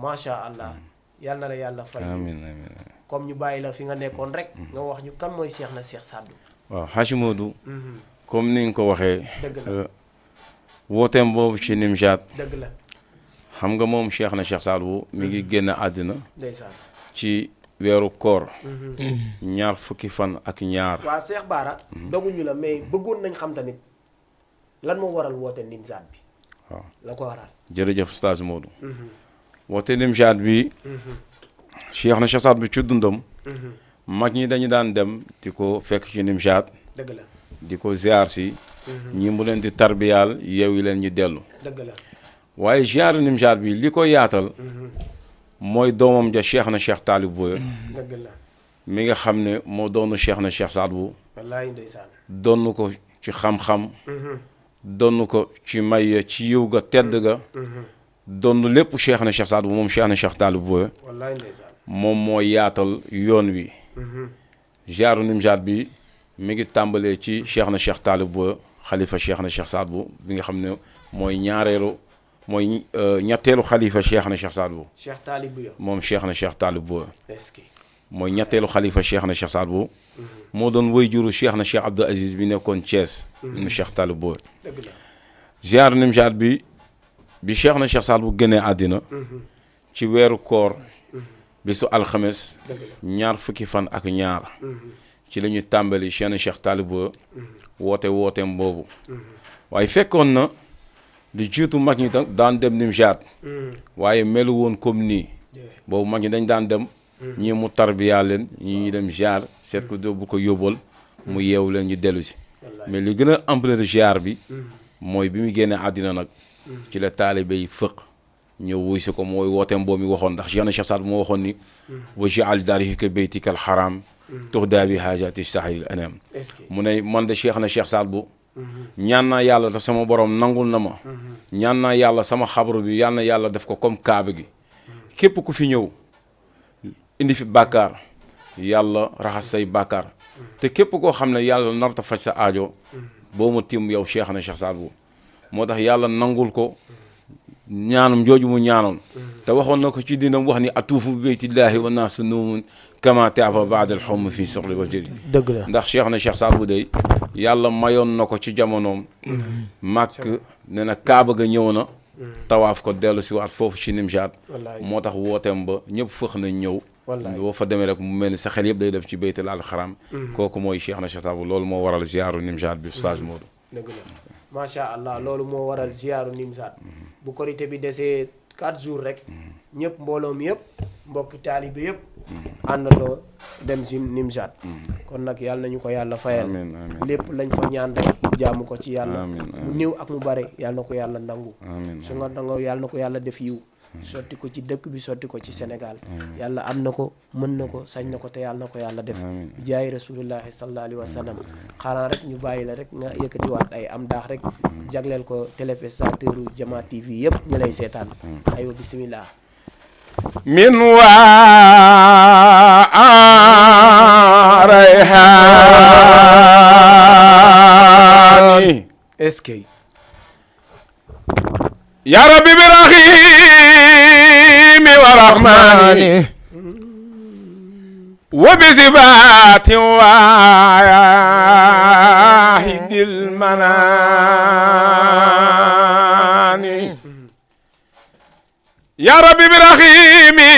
Speaker 2: macha allah yàlla na la yàlla fay. amiin amiin comme ñu bàyyi la fi nga nekkoon rek. nga wax ñu kan mooy Cheikh na Cheikh Sadou.
Speaker 3: waaw Hadji Modou. comme ni nga ko waxee.
Speaker 2: dëgg la
Speaker 3: wooteem boobu ci Nimzaat.
Speaker 2: dëgg la
Speaker 3: xam nga moom Cheikh na Cheikh Sadou mi ngi génn àddina.
Speaker 2: ndeysaan
Speaker 3: ci weeru koor. ñaar fukki fan ak ñaar.
Speaker 2: waa Cheikh Bara. doguñu la mais bëggoon nañ xam tamit lan moo waral woote Nimzaat bi.
Speaker 3: waaw
Speaker 2: la ko waral.
Speaker 3: jërëjëf Oustaz Modou. woote Nimzaat bi. Cheikh na Cheikh Sadou bi ci dundam. mag ñi dañu daan dem di ko fekk ci Nimzaat.
Speaker 2: dëgg la
Speaker 3: di ko ziar si. ñi mu leen di tarbiyaal yeewi leen ñu dellu.
Speaker 2: dëgg la
Speaker 3: waaye ziar Nimzaat bi li ko yaatal. mooy doomam ja Cheikh na Cheikh Talib Boye.
Speaker 2: dëgg la
Speaker 3: mi nga xam ne moo doonu Cheikh na Cheikh Sadou.
Speaker 2: wallaahi ndeysaan.
Speaker 3: donn ko ci xam-xam. donn ko ci may ci yiw ga tedd ga. donn lépp Cheikh na Cheikh Sadou moom Cheikh na Cheikh Talib Boye.
Speaker 2: wallaahi ndeysaan.
Speaker 3: moom moo yaatal yoon wi. ziaru Nimzaat bi mi ngi tàmbalee ci Cheikh na Cheikh Talib Boye xalifa Cheikh na Cheikh Sadou bi nga xam ne mooy ñetteelu xalifa Cheikh na Cheikh Sadou.
Speaker 2: Cheikh Talib Boye.
Speaker 3: moom Cheikh na Cheikh Talib Boye.
Speaker 2: est-ce que.
Speaker 3: mooy ñetteelu xalifa Cheikh na Cheikh Sadou. moo doon way juru Cheikh na Cheikh Abdou Aziz bi nekkoon Thiès. ibnu Cheikh Talib Boye.
Speaker 2: dëgg la
Speaker 3: ziar Nimzaat bi Cheikh na Cheikh Sadou génnee àddina. ci weeru koor. bisu alxames. ñaar fukki fan ak ñaar. ci la ñu tàmbali Cheikh na Cheikh Talib Boye. wooteem boobu. waaye fekkoon na li jiitu mag ñi daan dem Nimzaat. waaye melu woon comme nii. boobu mag ñi dañ daan dem. ñii mu tarbiyaa leen ñi dem ziar seet ko bu ko yóbbal mu yeewu leen ñu dellu si. mais li gën a ampleur ziar bi. mooy bi mu génnee àddina nag. ci la taalibe yi fëq ñëw wuy si ko mooy wooteem boobu mi waxoon ndax Cheikh na Cheikh Sadou moo waxoon ni. wa jaal daarika baytikal xaram. tuxdaa bi haajaati sahil anam. mu ne man de Cheikh na Cheikh Sadou ñaan naa yàlla te sama borom nangul na ma ñaan naa yàlla sama xabru bi yal na yàlla def ko comme kaaba gi képp ku fi ñëw indi fi bàkkaar yàlla raxas say bàkkaar te képp koo xam ne yàlla narta faj sa aajo boo ma tim yow Cheikh na Cheikh Saad Bou moo tax yàlla nangul ko ñaanam jooju mu ñaanoon te waxoon na ko ci dinam wax ni atuufu bi baytillaahi wa naasu nuumun kama taafa baada al xawm fii soxli wa jëli
Speaker 2: dëgg la
Speaker 3: ndax Cheikh na Cheikh Saad Bou day yàlla mayoon na ko ci jamonoom màkk ne na kaaba ga ñëw na tawaaf ko dellu si waat foofu ci Nimjaat moo tax wooteem ba ñëpp fëx nañ ñëw boo fa demee rek mu mel ni sa xel yëpp day def ci baytul al xaram kooku mooy Cheikh na Cheikh Saad Bou loolu moo waral ziyaaru Nimjaat bi Oustaz Modou
Speaker 2: dëgg la macha allah loolu moo waral ziyaaru Nimzaat bu korité bi desee 4 jours rek ñëpp mbooloo mi yëpp mbokki taalibe yëpp àndandoo dem si Nimzaat kon nag yàlla nañu ko yàlla fayal lépp lañ fa ñaan rek jaamu ko ci yàlla mu néew ak mu bare yàlla na ko yàlla nangu su nga nangoo yàlla na ko yàlla def yiw sotti ko ci dëkk bi sotti ko ci Sénégal yàlla am na ko mën na ko sañ na ko te yàlla na ko yàlla def jaay rasulullahi sallallahu alayhi wa sallam xanaa rek ñu bàyyi la rek nga yëkkatiwaat ay am daax rek jagleel ko téléspectateur u Jama TV yëpp ñu lay seetaan aywa bismillah
Speaker 3: min waa rayhaani
Speaker 2: est-ce que
Speaker 3: ya rabbi bi rahimi wa rahmani wa bi sifati wahidil manani ya rabbi bi rahimi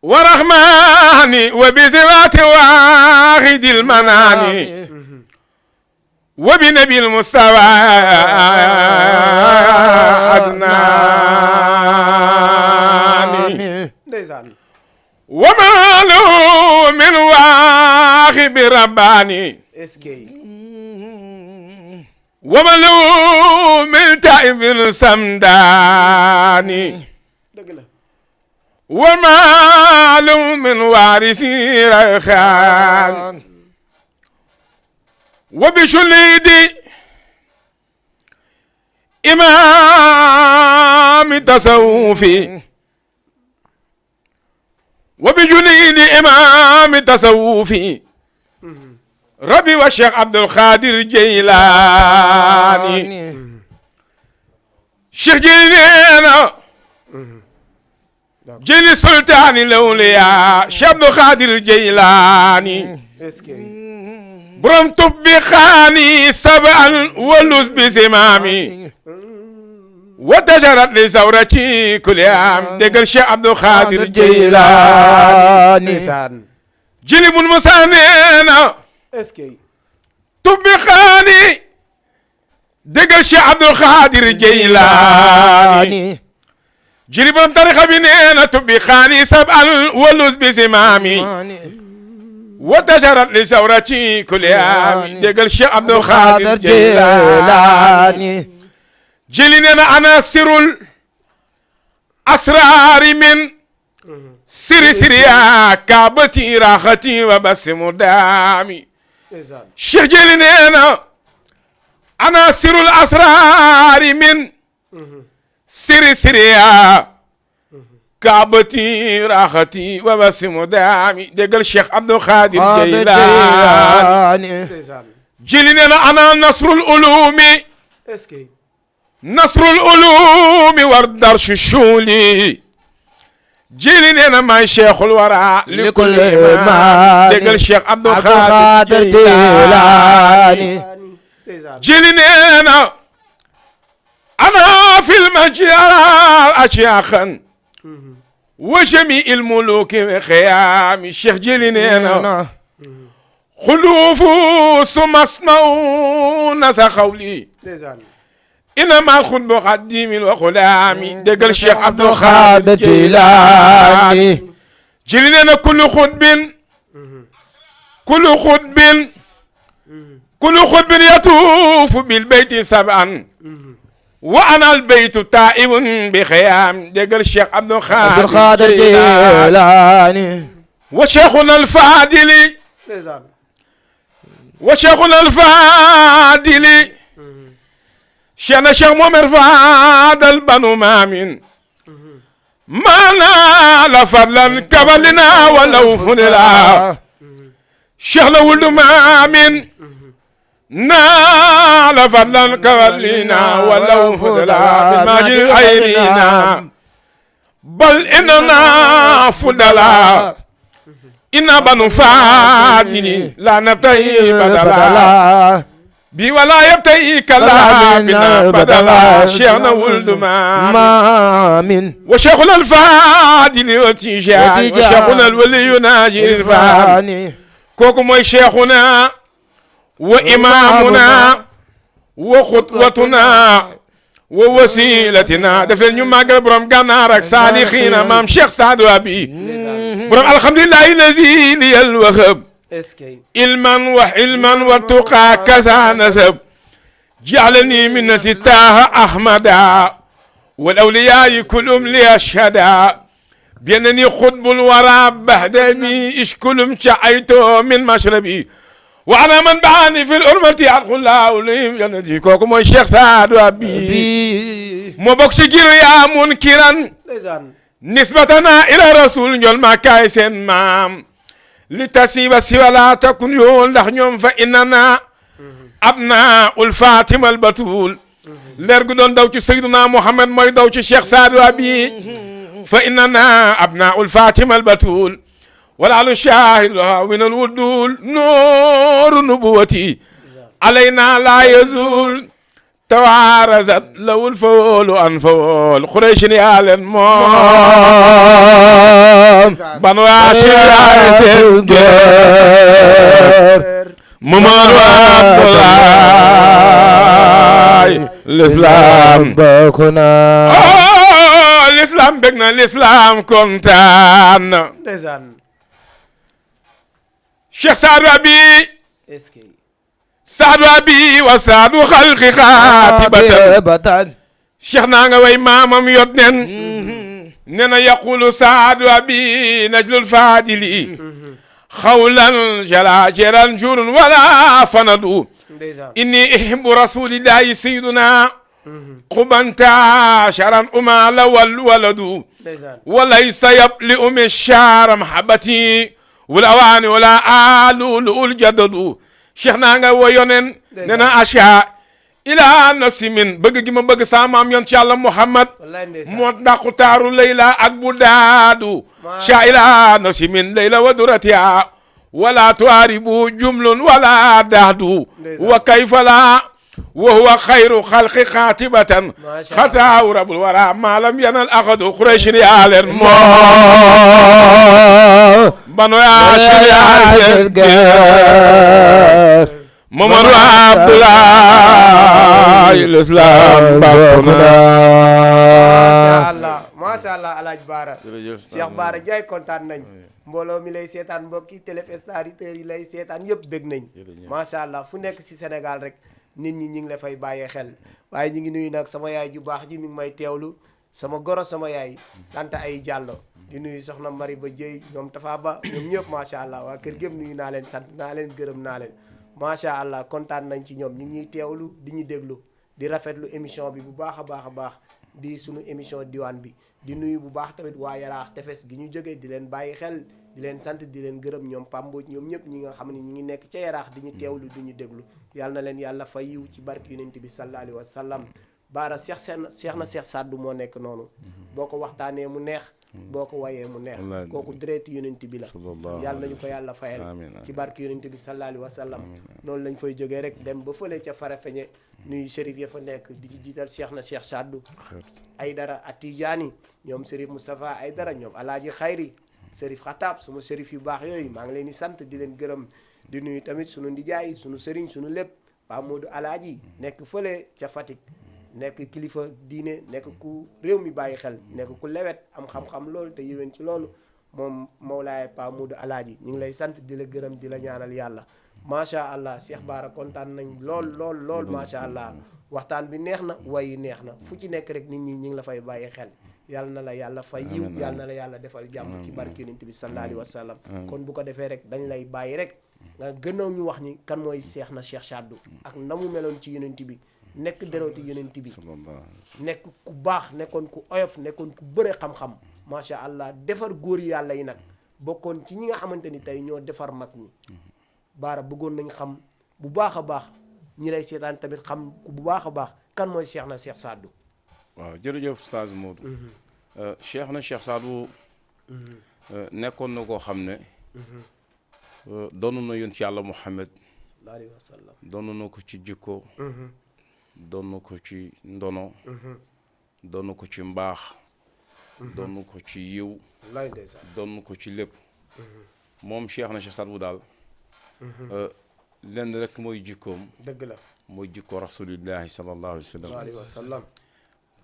Speaker 3: wa rahmani wa bi sifati wahidil manani وبنبي المستوى عدنان وما له من واخب رباني وما له من تائب سمداني وما له من وارث ريخان وبشليد إمام تصوفي وبجليد إمام تصوفي ربي والشيخ عبد القادر جيلاني شيخ جيلاني جيل سلطان الأولياء شيخ عبد القادر جيلاني برم طبخاني سبعا ولوز بزمامي وتجرت لزورتي كل يوم دقر شيخ عبد القادر جيلاني جلب المسانين طبخاني دقر شيخ عبد القادر جيلاني جلب طريقة بنين طبخاني سبعا ولوز بزمامي وتجرت لزورتي كل يوم دقل شيخ عبد القادر جيلاني جلنا أنا سر الأسرار من سر سريا كابتي راختي وبسم دامي شيخ جلنا أنا سر الأسرار من سر سريا كعبتي راختي وبسم دامي دقل شيخ عبد القادر جيلاني جلنا أنا نصر العلوم نصر العلوم والدرش الشولي جلنا ما شيخ الوراء لكل ما دقل شيخ عبد القادر جيلاني جلنا أنا في المجال أشياخا وجميع الملوك وخيام الشيخ جيلنا خلوف ثم اسمعوا نسخ قولي إنما الخطب قديم وخلامي دقل الشيخ عبد القادر جيلاني جيلنا كل خطب يطوف بالبيت سبعا وأنا البيت تائب بخيام دقل الشيخ عبد القادر جيلاني وشيخنا الفاضل وشيخنا الفاضل شيخنا شيخ مؤمن فاضل بنو مامين ما نال فضلا كبلنا ولو فنلا شيخنا ولد مامين نال فضلا كبلنا ولو فنلا من ماجد عينينا بل إننا فضلا إنا بنو فاضل لا نبتهي بدلا بي ولا يبتهي كلا بنا بدلا شيخنا ولد مامين وشيخنا الفاضل وتيجان وشيخنا الولي يناجي الفاني كوكو موي شيخنا وإمامنا وخطوتنا ووسيلتنا دفل نيو ماغل بروم غنارك صالحين مام شيخ سعد وابي بروم الحمد لله الذي لي الوهب علما وحلما وتقى كذا نسب جعلني من ستاه احمدا والاولياء كلهم لي اشهدا بانني خطب الورى بهدمي اشكلهم شعيته من مشربي وانا من بعاني في الأرمة أدخل الله لهم جنتي كوكو موي الشيخ سعد وابي مو بوك شجير يا منكرا نسبتنا الى رسول نجول ما كايسن مام لتسيب سوى لا تكن يول ndax ñoom fa inana abna ul fatima al batul leer gu doon daw ci sayyiduna muhammad mooy daw ci cheikh Saadu Abi fa inana abna ul fatima al batul wala lu shahid la min al wudul nur nubuwati علينا لا يزول توارزت لو الفول أنفول قريش نيال الموم بنو عاشر ممر عبد الله الإسلام بكنا الإسلام بكنا الإسلام كنتان شيخ سعد أبي سعد أبي وسعد خلق خاتبة شيخنا نغوي مامم يدنن ننا يقول سعد أبي نجل الفاضل خولا جلاجرا جور ولا فندو إني أحب رسول الله سيدنا قبنتا شرا أمال والولد وليس يبلئ من الشار محبتي والأواني ولا آلو الجدد شيخنا nga woyonen nena asha ila nasimin bëgg gi ma bëgg sa maam yon ci Yàlla Muhammad mo daqu taaru layla ak bu daadu sha ila nasimin layla wa duratiha wala tuaribu jumlun wala dahdu wa kayfa la wa huwa khayru khalqi khatibatan khata rabbul wara ma lam yanal akhadu quraish rialen mo banu ya shari'a Momar Abdullah l'Islam bakuna
Speaker 2: masha Allah Alaj Bara Cheikh Bara Ndiaye kontaan nañ mbooloo mi lay seetaan mbokki téléspectateurs yi lay seetaan yëpp bëgg nañ masha Allah fu nekk ci Sénégal rek nit ñi ngi la fay bàyyee xel waaye ñu ngi nuyu nag sama yaay ju baax ji mi ngi may teewlu sama goro sama yaay tante ay Diallo di nuyu soxna Mari ba Jëy ñoom Tafa Ba ñoom ñëpp masha Allah waa kër gépp nuyu naa leen sant naa leen gërëm naa leen masha Allah kontaan nañ ci ñoom ñu ngi ñuy teewlu di ñu déglu di rafetlu émission bi bu baax a baax di sunu émission diwaan bi di nuyu bu baax tamit waa Yaraax tefes gi ñu jógee di leen bàyyi xel di leen sant di leen gërëm ñoom Pambooj ñoom ñëpp ñi nga xam ne ñi ngi nekk ca Yaraax di ñu teewlu di ñu déglu yàlla na leen yàlla fay yiw ci barki yonent bi sallallahu alayhi wa sallam Baara Cheikh na Cheikh Saddu moo nekk noonu boo ko waxtaanee mu neex boo ko wayee mu neex kooku direct yonent bi la yàlla nañu ko yàlla fayal ci barki yonent bi sallallahu alayhi wa sallam noonu lañ fay jógee rek dem ba fële ca Farafeñe nuyu shérif ya fa nekk di ci jiital Cheikh na Cheikh Saddu Aydara Atijaani ñoom shérif Moustapha Aydara ñoom Alaaji Xayri shérif Xataab suma shérif yu baax yooyu maa ngi leen di sant di leen gërëm di nuyu tamit sunu ndijaay sunu sëriñ sunu lépp Pa Modou Alaaji nekk fële ca Fatick nekk kilifa diine nekk ku réew mi bàyyi xel nekk ku lewet am xam-xam loolu te yéwén ci loolu moom Mawlaay Pa Modou Alaaji ñu ngi lay sant di la gërëm di la ñaanal yàlla macha allah Cheikh Bara kontaan nañ lool macha allah waxtaan bi neex na wayi neex na fu ci nekk rek nit ñi ñu ngi la fay bàyyi xel yàlla na la yàlla fay yiw yàlla na la yàlla defal jàmm ci barke yonent bi sallallahu alayhi wa sallam kon bu ko defee rek dañ lay bàyyi rek nga gënaaw ñu wax ni kan mooy Cheikhna Cheikh Sadou ak na mu meloon ci yonent bi nekk dereeti yonent bi nekk ku baax nekkoon ku oyof nekkoon ku bëre xam-xam macha allah defar góor yàlla yi nag bokkoon ci ñi nga xamante ni tey ñoo defar mag ñi baara bëggoon nañ xam bu baax a baax ñi lay seetaan tamit xam bu baax a baax kan mooy Cheikhna Cheikh Sadou.
Speaker 3: waaw jërëjëf Oustaz Modou. Cheikhna Cheikh Sadou nekkoon na koo xam ne doon na yonent yàlla Muhammad
Speaker 2: sallallahu alayhi wa sallam
Speaker 3: doon na ko ci jikko doon na ko ci ndono doon na ko ci mbaax doon na ko ci yiw
Speaker 2: wallaay ndeysaan
Speaker 3: doon na ko ci lépp moom Cheikhna Cheikh Sadou daal lenn rek mooy jikkoom
Speaker 2: dëgg la
Speaker 3: mooy jikko rasulillahi sallallahu alayhi wa sallam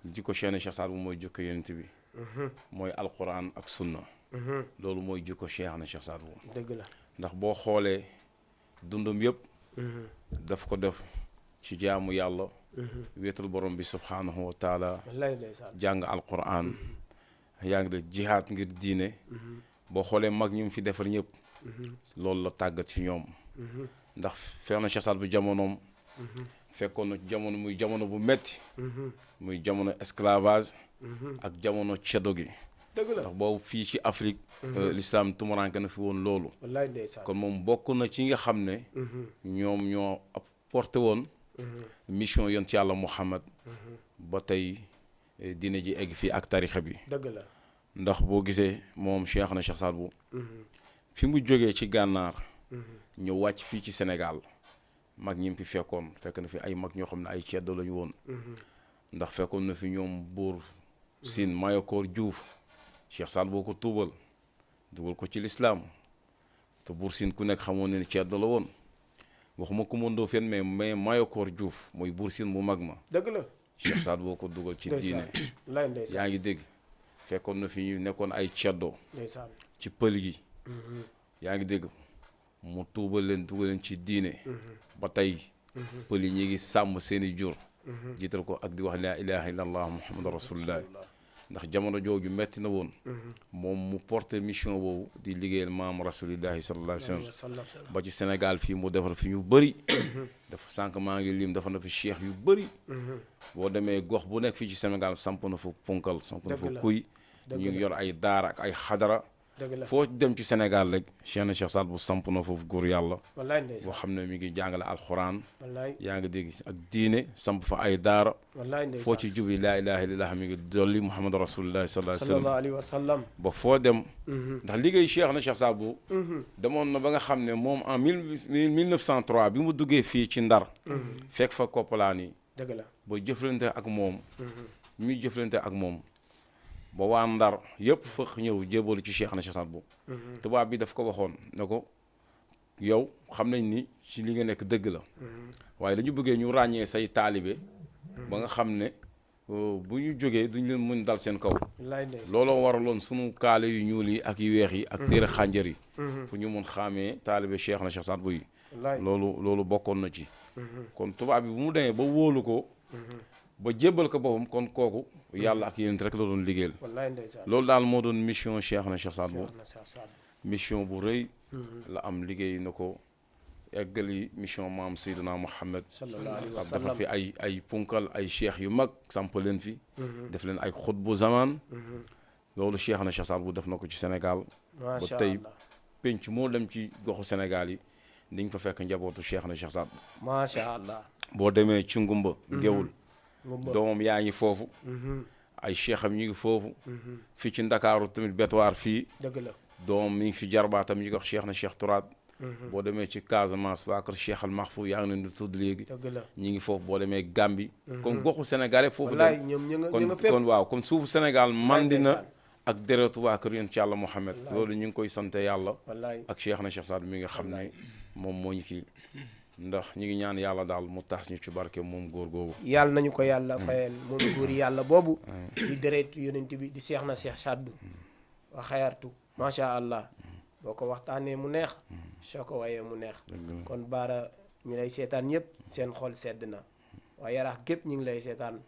Speaker 3: jikko Cheikhna Cheikh Sadou mooy jikko yonent bi mooy alquran ak sunna loolu mooy jikko Cheikhna Cheikh Sadou
Speaker 2: dëgg la
Speaker 3: ndax boo xoolee dundam yëpp daf ko def ci jaamu yàlla wéetal borom bi subhaanahu wa taala
Speaker 2: wallaay ndeysaan
Speaker 3: jàng alquran yaa ngi def jihaad ngir diine boo xoolee mag ñu fi defar ñëpp loolu la tàggat ci ñoom ndax Cheikhna Cheikh Sadou bu jamonoom fekkoon na jamono muy jamono bu metti muy jamono esclavage ak jamono ceddo gi
Speaker 2: dëgg la
Speaker 3: ndax boobu fii ci Afrique l'islam tumuranke na fi woon loolu
Speaker 2: wallaay ndeysaan
Speaker 3: kon moom bokk na ci nga xam ne ñoom ñoo apporté woon mission yonent yàlla Muhammad ba tey diine ji egg fii ak tarixa bi
Speaker 2: dëgg la
Speaker 3: ndax boo gisee moom Cheikhna Cheikh Sadou fi mu jógee ci gànnaar ñëw wàcc fii ci Sénégal mag ñi fi fekkoon fekk na fi ay mag ñoo xam ne ay ceddo lañu woon ndax fekkoon na fi ñoom buur Sine Mayakor Diouf Cheikh Sadou boo ko tuubal dugal ko ci lislaam te buur Sine ku nekk xamoon ne ceddo la woon waxuma ko mëndoo fen mais Mayakor Diouf mooy buur Sine bu mag ma
Speaker 2: dëgg la
Speaker 3: Cheikh Sadou boo ko dugal ci diine
Speaker 2: wallaay ndeysaan
Speaker 3: yaa ngi dégg fekkoon na fi ñu nekkoon ay ceddo
Speaker 2: ndeysaan
Speaker 3: ci pël gi yaa ngi dégg mu tuubal leen dugal leen ci diine ba tey pël yi ñi ngi sàmm seeni jur jiital ko ak di wax laa ilaha illa allah muhammadu rasulullah ndax jamono jooju metti na woon moom mu porté mission boobu di liggéeyal maam rasulillahi sallallahu alayhi wa sallam ba ci Sénégal fii mu defar fi ñu bëri dafa sànq maa ngi lim dafa na fi cheikh yu bëri boo demee gox bu nekk fii ci Sénégal samp na fa punkal samp na fa kuy ñu ngi yor ay daara ak ay xadara foo dem ci Sénégal rek Cheikhna Cheikh Sadou bu samp na foofu góor yàlla boo xam ne mi ngi jàngale alxuraan yaa ngi dégg ak diine samp fa ay daara foo ci jubli laa ilaha illallah mi ngi dolli muhammad rasulullah sallallahu alayhi wa sallam ba foo dem ndax liggéey Cheikhna Cheikh Sadou demoon na ba nga xam ne moom en 1903 bi mu duggee fii ci Ndar fekk fa koppalaan yi
Speaker 2: dëgg la
Speaker 3: ba jëflante ak moom muy jëflante ak moom ba waa Ndar yëpp fëx ñëw jébalu ci Cheikhna Cheikh Sadou tubaab bi daf ko waxoon ne ko yow xam nañ ni ci li nga nekk dëgg la waaye dañu bëggee ñu ràññee say taalibe ba nga xam ne bu ñu jógee duñ leen mën dal seen kaw looloo waraloon sunu kaale yu ñuul yi ak yu weex yi ak téere xànjar yi pour ñu mun xàmmee taalibe Cheikhna Cheikh Sadou yi loolu bokkoon na ci kon tubaab bi bu mu demee ba wóolu ko ba jébbal ko boppam kon kooku yàlla ak yéen rek la doon liggéeyal loolu daal moo doon mission Cheikhna Cheikh Sadou mission bu rëy la am liggéey na ko eggali mission maam Seydina Muhammad ak dafa fi ay punkal ay cheikh yu mag samp leen fi def leen ay xutbu zaman loolu Cheikhna Cheikh Sadou def na ko ci Sénégal ba tey penc moo dem ci goxu Sénégal yi di nga fa fekk njabootu Cheikhna Cheikh Sadou
Speaker 2: macha allah
Speaker 3: boo demee ci ngumba ngewul doomam yaa ngi foofu ay cheikham ñu ngi foofu fii ci Ndakaaru tamit bétuwaar fii
Speaker 2: dëgg la
Speaker 3: doomam mi ngi fi jarbaatam ñu ngi wax Cheikhna Cheikh Tourade boo demee ci Casamance waa kër Cheikh al Mahfou yaa ngi leen di tudd léegi ñi ngi foofu boo demee Gambie comme goxu Sénégal yëpp foofu dem kon waaw comme suufu Sénégal mandi na ak deretu waa kër yonent yàlla Muhammad loolu ñu ngi koy sante yàlla ak Cheikhna Cheikh Sadou mi nga xam ne moom moo ñu kii ndax ñu ngi ñaan yàlla daal mu tax ñu ci barke moom góor googu
Speaker 2: yàlla nañu ko yàlla fayal moom góor yàlla boobu di deretu yonent bi di Cheikhna Cheikh Sadou wa xayartu macha allah boo ko waxtaanee mu neex soo ko wayee mu neex kon baara ñu lay seetaan ñëpp seen xol sedd na waaye Yaraax gépp ñu ngi lay seetaan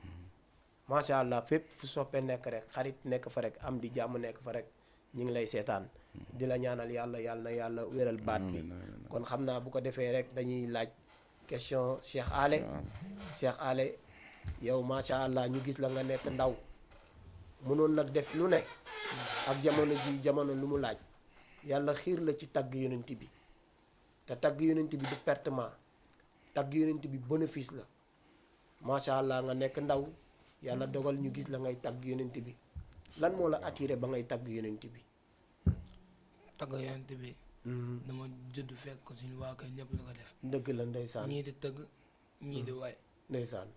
Speaker 2: macha allah fépp fu soppe nekk rek xarit nekk fa rek am di jàmm nekk fa rek ñu ngi lay seetaan di la ñaanal yàlla yàlla na yàlla wéral baat bi kon xam naa bu ko defee rek dañuy laaj question Cheikh Ale Cheikh Ale yow macha allah ñu gis la nga nekk ndaw mënoon nag def lu ne ak jamono ji jamono lu mu laaj yàlla xiir la ci tagg yonent bi te tagg yonent bi du pertement tagg yonent bi bénéfice la macha allah nga nekk ndaw yàlla dogal ñu gis la ngay tagg yonent bi lan moo la attiré ba ngay tagg yonent bi.
Speaker 4: tagg yonent bi. dama judd fekk ko suñu waa kër ñëpp la ko def.
Speaker 2: dëgg la ndeysaan.
Speaker 4: ñii di tëgg ñii di way.
Speaker 2: ndeysaan.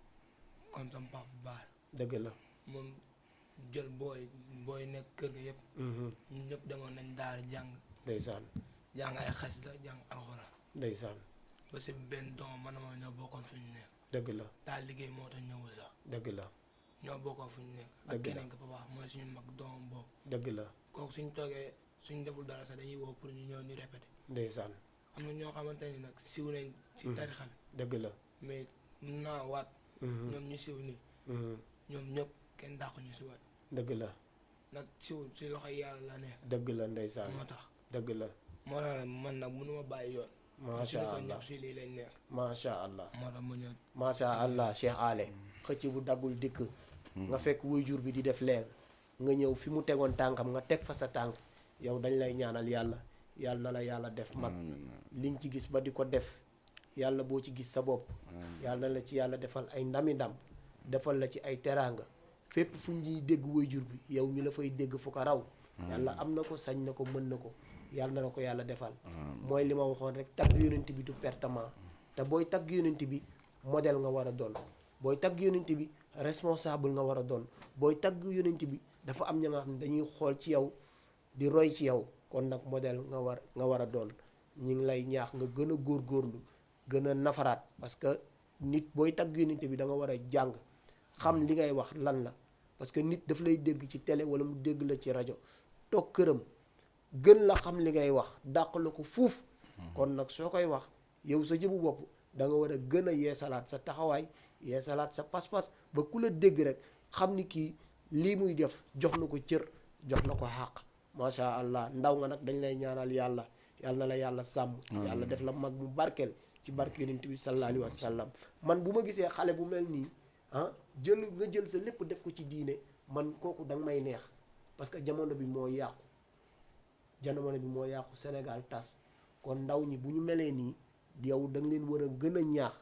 Speaker 4: comme sama papa bu baax.
Speaker 2: dëgg la.
Speaker 4: moom jël booy nekk kër ga yëpp. ñun ñëpp demoon nañ daara jàng.
Speaker 2: ndeysaan.
Speaker 4: jàng ay xasida jàng alxuraan.
Speaker 2: ndeysaan.
Speaker 4: ba si benn doom man ma ñoo bokkoon fu ñu nekk.
Speaker 2: dëgg la.
Speaker 4: daal liggéey moo tax ñëwul sax.
Speaker 2: dëgg la.
Speaker 4: ñoo bokkoon fu ñu nekk. ak keneen ko papa mooy suñu mag doomam boobu.
Speaker 2: dëgg la.
Speaker 4: kooku suñ toogee suñ deful dara sax dañuy woo pour ñu ñëw ñu répété.
Speaker 2: ndeysaan.
Speaker 4: am na ñoo xamante ni nag siw nañ. ci tarixa bi.
Speaker 2: dëgg la.
Speaker 4: mais mun naa waat. ñoom ñu siw nii. ñoom ñëpp kenn dàqu ñu si waat.
Speaker 2: dëgg la.
Speaker 4: nag siw si loxo yàlla la nekk.
Speaker 2: dëgg la ndeysaan.
Speaker 4: moo tax.
Speaker 2: dëgg la.
Speaker 4: moo tax man nag mënuma bàyyi yoon.
Speaker 2: macha allah
Speaker 4: ñëpp si lii lañ nekk.
Speaker 2: macha allah.
Speaker 4: moo tax ma ñëw.
Speaker 2: macha allah Cheikh Ale. xëcc bu daggul dikk. nga fekk waajur bi di def leer. nga ñëw fi mu tegoon tànkam nga teg fa sa tànk. yow dañ lay ñaanal yàlla yàlla na la yàlla def mag liñ ci gis ba di ko def yàlla boo ci gis sa bopp yàlla na la ci yàlla defal ay ndami ndam defal la ci ay teraanga fépp fu ñuy dégg waajur bi yow ñu la fay dégg fu ko raw yàlla am na ko sañ na ko mën na ko yàlla na la ko yàlla defal mooy li ma waxoon rek tagg yonent bi du pertement te booy tagg yonent bi modèle nga war a doon booy tagg yonent bi responsable nga war a doon booy tagg yonent bi dafa am ña nga xam ne dañuy xool ci yow di roy ci yow kon nag modèle nga war a doon ñi ngi lay ñaax nga gën a góorgóorlu gën a nafaraat parce que nit booy tagg yonent bi da nga war a jàng xam li ngay wax lan la parce que nit daf lay dégg ci télé wala mu dégg la ci rajo toog këram gën la xam li ngay wax dàq la ko fuuf kon nag soo koy wax yow sa jëbu bopp da nga war a gën a yeesalaat sa taxawaay yeesalaat sa pas-pas ba ku la dégg rek xam ni kii lii muy def jox na ko cër jox na ko xàq macha allah ndaw nga nag dañ lay ñaanal yàlla yàlla na la yàlla sàmm yàlla def la mag mu barkeel ci barke yonent bi sallallahu alayhi wa sallam man bu ma gisee xale bu mel nii nga jël sa lépp def ko ci diine man kooku danga may neex parce que jamono bi moo yàqu Sénégal tas kon ndaw ñi bu ñu melee nii yow da nga leen war a gën a ñaax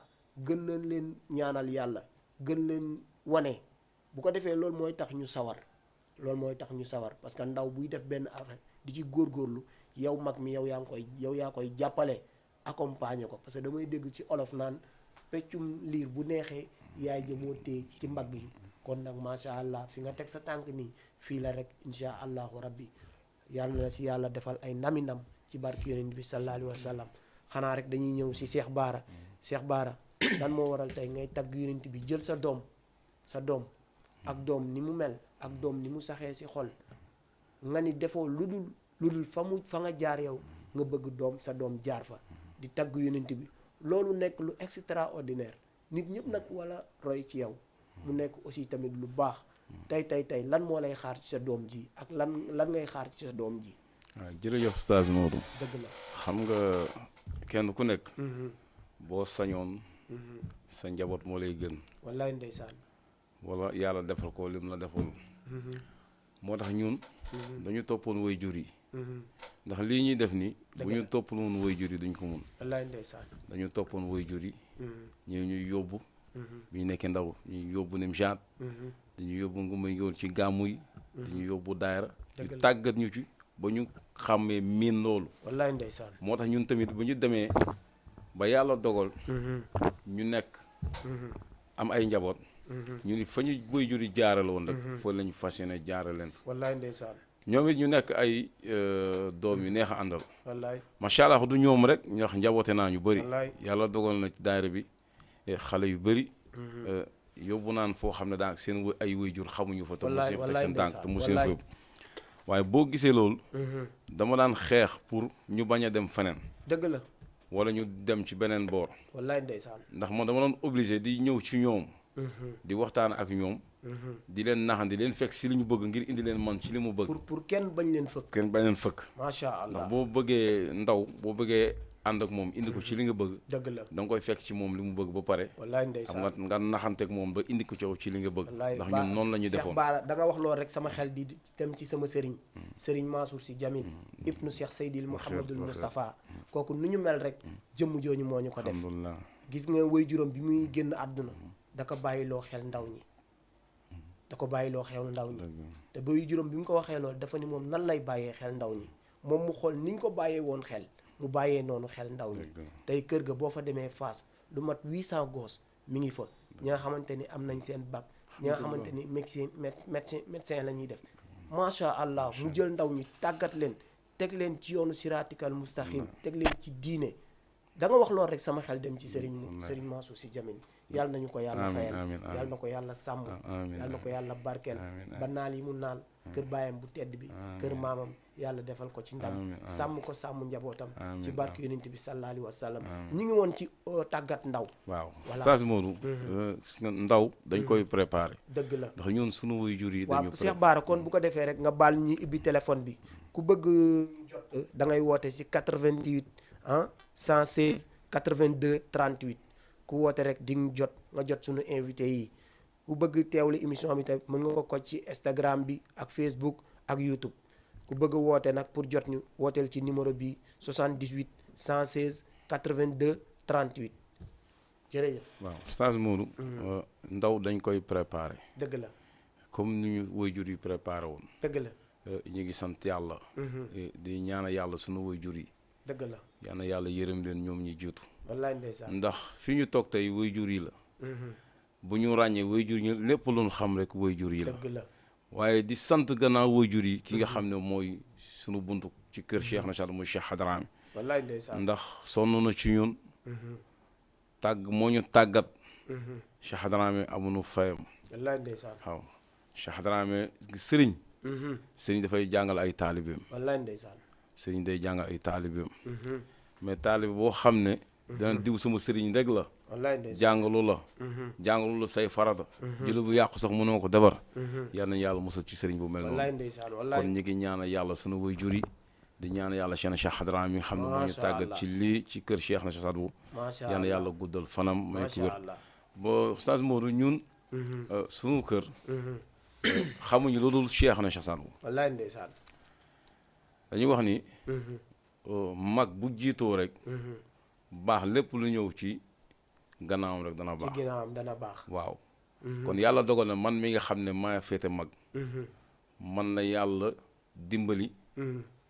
Speaker 2: gën leen ñaanal yàlla gën leen wane bu ko defee loolu mooy tax ñu sawar parce que ndaw buy def benn affaire di ci góorgóorlu yow mag mi yow yaa koy jàppale accompagner ko parce que damay dégg ci olof naan peccum liir bu neexee yaay jëmoo tee ci mbagg yi kon nag macha allah fi nga teg sa tànk nii fii la rek insha allahu rabbi yàlla na si yàlla defal ay ndam ci barke yonent bi sallallahu alayhi wa sallam xanaa rek dañuy ñëw si Cheikh Bara lan moo waral tey ngay tagg yonent bi jël sa doom ak doom ni mu mel ak doom ni mu saxee si xol nga ni defoo lu dul fa nga jaar yow nga bëgg sa doom jaar fa di tagg yonent bi loolu nekk lu extraordinaire nit ñëpp nag wala roy ci yow mu nekk aussi tamit lu baax tey lan moo lay xaar ci sa doom ji ak lan ngay xaar ci sa doom ji.
Speaker 3: waaw jërëjëf Oustaz Modou.
Speaker 2: dëgg la
Speaker 3: xam nga kenn ku nekk. boo sañoon. sa njaboot moo lay gën.
Speaker 2: wallaay ndeysaan.
Speaker 3: wala yàlla defal ko lim la deful. moo tax ñun. dañu toppoon way jur yi. ndax lii ñuy def nii. bu ñu toppaloon way jur yi duñ ko mun.
Speaker 2: wallaay ndeysaan.
Speaker 3: dañu toppoon way jur yi. ñuy yóbbu. bi ñu nekkee ndaw ñuy yóbbu nem jaat. dañuy yóbbu nga may yoon ci gàmmu yi. dañuy yóbbu daayra. ñu tàggat ñu ci ba ñu xàmmee miin loolu.
Speaker 2: wallaay ndeysaan.
Speaker 3: moo tax ñun tamit bu ñu demee ba yàlla dogal. ñu nekk. am ay njaboot. ñu ni fa ñu way jur yi jaarale woon rek. fa lañu fas yéene jaarale leen.
Speaker 2: wallaay ndeysaan.
Speaker 3: ñoom it ñu nekk ay doom yu neex a àndal.
Speaker 2: wallaay
Speaker 3: macha allah du ñoom rek ndax njaboote naa ñu bëri.
Speaker 2: wallaay
Speaker 3: yàlla dogal na ci daayira bi xale yu bëri. yóbbu naan foo xam ne daanaka seen ay waajur xamuñu fa. te mu seen teg seen tànk te mu seen fépp. waaye boo gisee loolu. dama daan xeex pour ñu bañ a dem feneen.
Speaker 2: dëgg la.
Speaker 3: wala ñu dem ci beneen boor.
Speaker 2: wallaay ndeysaan.
Speaker 3: ndax man dama doon obligé di ñëw ci ñoom. di waxtaan ak ñoom di leen naxan di leen fekk si li ñu bëgg ngir indi leen man ci li mu bëgg.
Speaker 2: pour kenn bañ leen fëkk.
Speaker 3: kenn bañ leen fëkk.
Speaker 2: macha allah
Speaker 3: ndax boo bëggee ndaw boo bëggee ànd ak moom indi ko ci li nga bëgg.
Speaker 2: dëgg la
Speaker 3: da nga koy fekk ci moom li mu bëgg ba pare.
Speaker 2: wallaay ndeysaan
Speaker 3: nga naxanteeg moom ba indi ko ci li nga bëgg. ndax
Speaker 2: ba
Speaker 3: ñun noonu la ñu defoon.
Speaker 2: Cheikh Bara da nga wax loolu rek sama xel di dem ci sama sëriñ. sëriñ Mansour Sy Djamil. ibnu Cheikh Seydil Mouhamadul Moustapha. kooku nu ñu mel rek jëmm jooñu moo ñu ko def.
Speaker 3: alhamdulilah
Speaker 2: gis nga way juróom bi muy génn àdduna. da ko bàyyiloo xel ndaw ñi. da ko bàyyiloo xel ndaw ñi. te way juróom bi mu ko waxee loolu dafa ni moom nan lay bàyyee xel ndaw ñi moom mu xool niñ ko bàyyee woon xel mu bàyyee noonu xel ndaw ñi. tey kër ga boo fa demee Fass lu mat 800 gosses mi ngi fa ñi nga xamante ni am nañ seen bac ñi nga xamante ni médecin la ñuy def macha allah mu jël ndaw ñi tàggat leen teg leen ci yoonu siraatikal mustaqim teg leen ci diine. da nga wax loolu rek sama xel dem ci Serigne Mansour Sy Djamil yàlla nañu ko yàlla fayal yàlla na ko yàlla sàmm yàlla na ko yàlla barkeel ba naal yi mu naal kër baayam bu tedd bi kër maamam yàlla defal ko ci ndam sàmm ko sàmm njabootam ci barke yonent bi sallallahu alayhi wa sallam ñu ngi woon ci tàggat ndaw.
Speaker 3: waaw Oustaz Modou ndaw dañ koy préparer.
Speaker 2: dëgg la
Speaker 3: ndax ñun sunu waajur yi dañu
Speaker 2: waaw Cheikh Bara kon bu ko defee rek nga baal ñi ibbi téléphone bi ku bëgg jot da ngay woote si 88 116 82 38 ku woote rek di nga jot suñu invité yi ku bëgg teewlu émission bi tamit mën nga ko ci Instagram bi ak Facebook ak YouTube ku bëgg woote nag pour jot ñu wooteel ci numéro bi 78 116 82 38 jërëjëf.
Speaker 3: waaw Oustaz Modou. ndaw dañ koy préparer.
Speaker 2: dëgg la.
Speaker 3: comme ni ñu waajur yi préparé woon.
Speaker 2: dëgg la.
Speaker 3: ñu ngi sant yàlla. di ñaana yàlla sunu waajur yi.
Speaker 2: dëgg la.
Speaker 3: yal na yàlla yërëm leen ñoom ñi jiitu.
Speaker 2: wallaay ndeysaan.
Speaker 3: ndax fi ñu toog tey waajur yi la. bu ñu ràññee waajur yi lépp lu ñu xam rek waajur yi la.
Speaker 2: dëgg la.
Speaker 3: waaye di sant gannaaw waajur yi ki nga xam ne mooy sunu buntu ci kër Cheikh na Saad muy Cheikh Hadrami.
Speaker 2: wallaay ndeysaan.
Speaker 3: ndax sonn na ci ñun. moo ñu tàggat. Cheikh Hadrami amuñu fayam.
Speaker 2: wallaay ndeysaan.
Speaker 3: waaw Cheikh Hadrami sëriñ. sëriñ dafay jàngal ay taalibeem.
Speaker 2: wallaay ndeysaan.
Speaker 3: sëriñ day jàngal ay taalibeem. mais taalibe boo xam ne. dana diw sama sëriñ rek la.
Speaker 2: wallaay ndeysaan
Speaker 3: jàngalu la. jàngalu la say farata. jële bu yàqu sax mënoo ko defar. yal na yàlla musal ci sëriñ bu mel noonu.
Speaker 2: wallaay ndeysaan wallaay.
Speaker 3: kon ñu ngi ñaanal yàlla sunu waajur yi di ñaanal yàlla Cheikh Hadrami mi nga xam ne moo ñu tàggat ci lii ci kër Cheikh na Saad bu.
Speaker 2: macha allah
Speaker 3: yal na yàlla guddal fanam. may ko wér
Speaker 2: allah.
Speaker 3: ba Oustaz Modou ñun. sunu kër. xamuñu lu dul Cheikh na Saad bu.
Speaker 2: wallaay ndeysaan.
Speaker 3: dañuy wax ni. mag bu jiitoo rek. baax lépp lu ñëw ci gannaawam rek dana baax.
Speaker 2: ci ginnaawam dana baax.
Speaker 3: waaw. kon yàlla dogal na man mi nga xam ne maa féete mag. man la yàlla dimbali.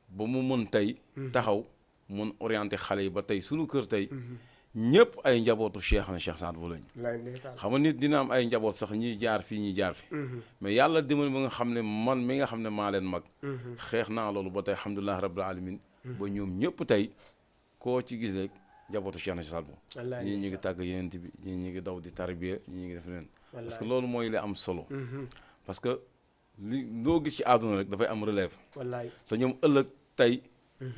Speaker 3: ba mu mën tey. taxaw mun orienté xale yi ba tey sunu kër tey. ñëpp ay njabootu Cheikh na Saad bu lañ. xam nga nit dina am ay njaboot sax ñiy jaar fii ñiy jaar fi. mais yàlla dimbali ba nga xam ne man mi nga xam ne maa leen mag. xeex naa loolu ba tey alhamdulilah rabbil alamin ba ñoom ñëpp tey koo ci gis rek njabootu Cheikh na Saad bu. ñii ñu ngi tàgg yeneen bi ñii ñu ngi daw di tarbiya ñii ñu ngi def leen. parce que loolu mooy li am solo. parce que li loo gis ci àdduna rek dafay am relève.
Speaker 2: wallaay
Speaker 3: te ñoom ëllëg tey.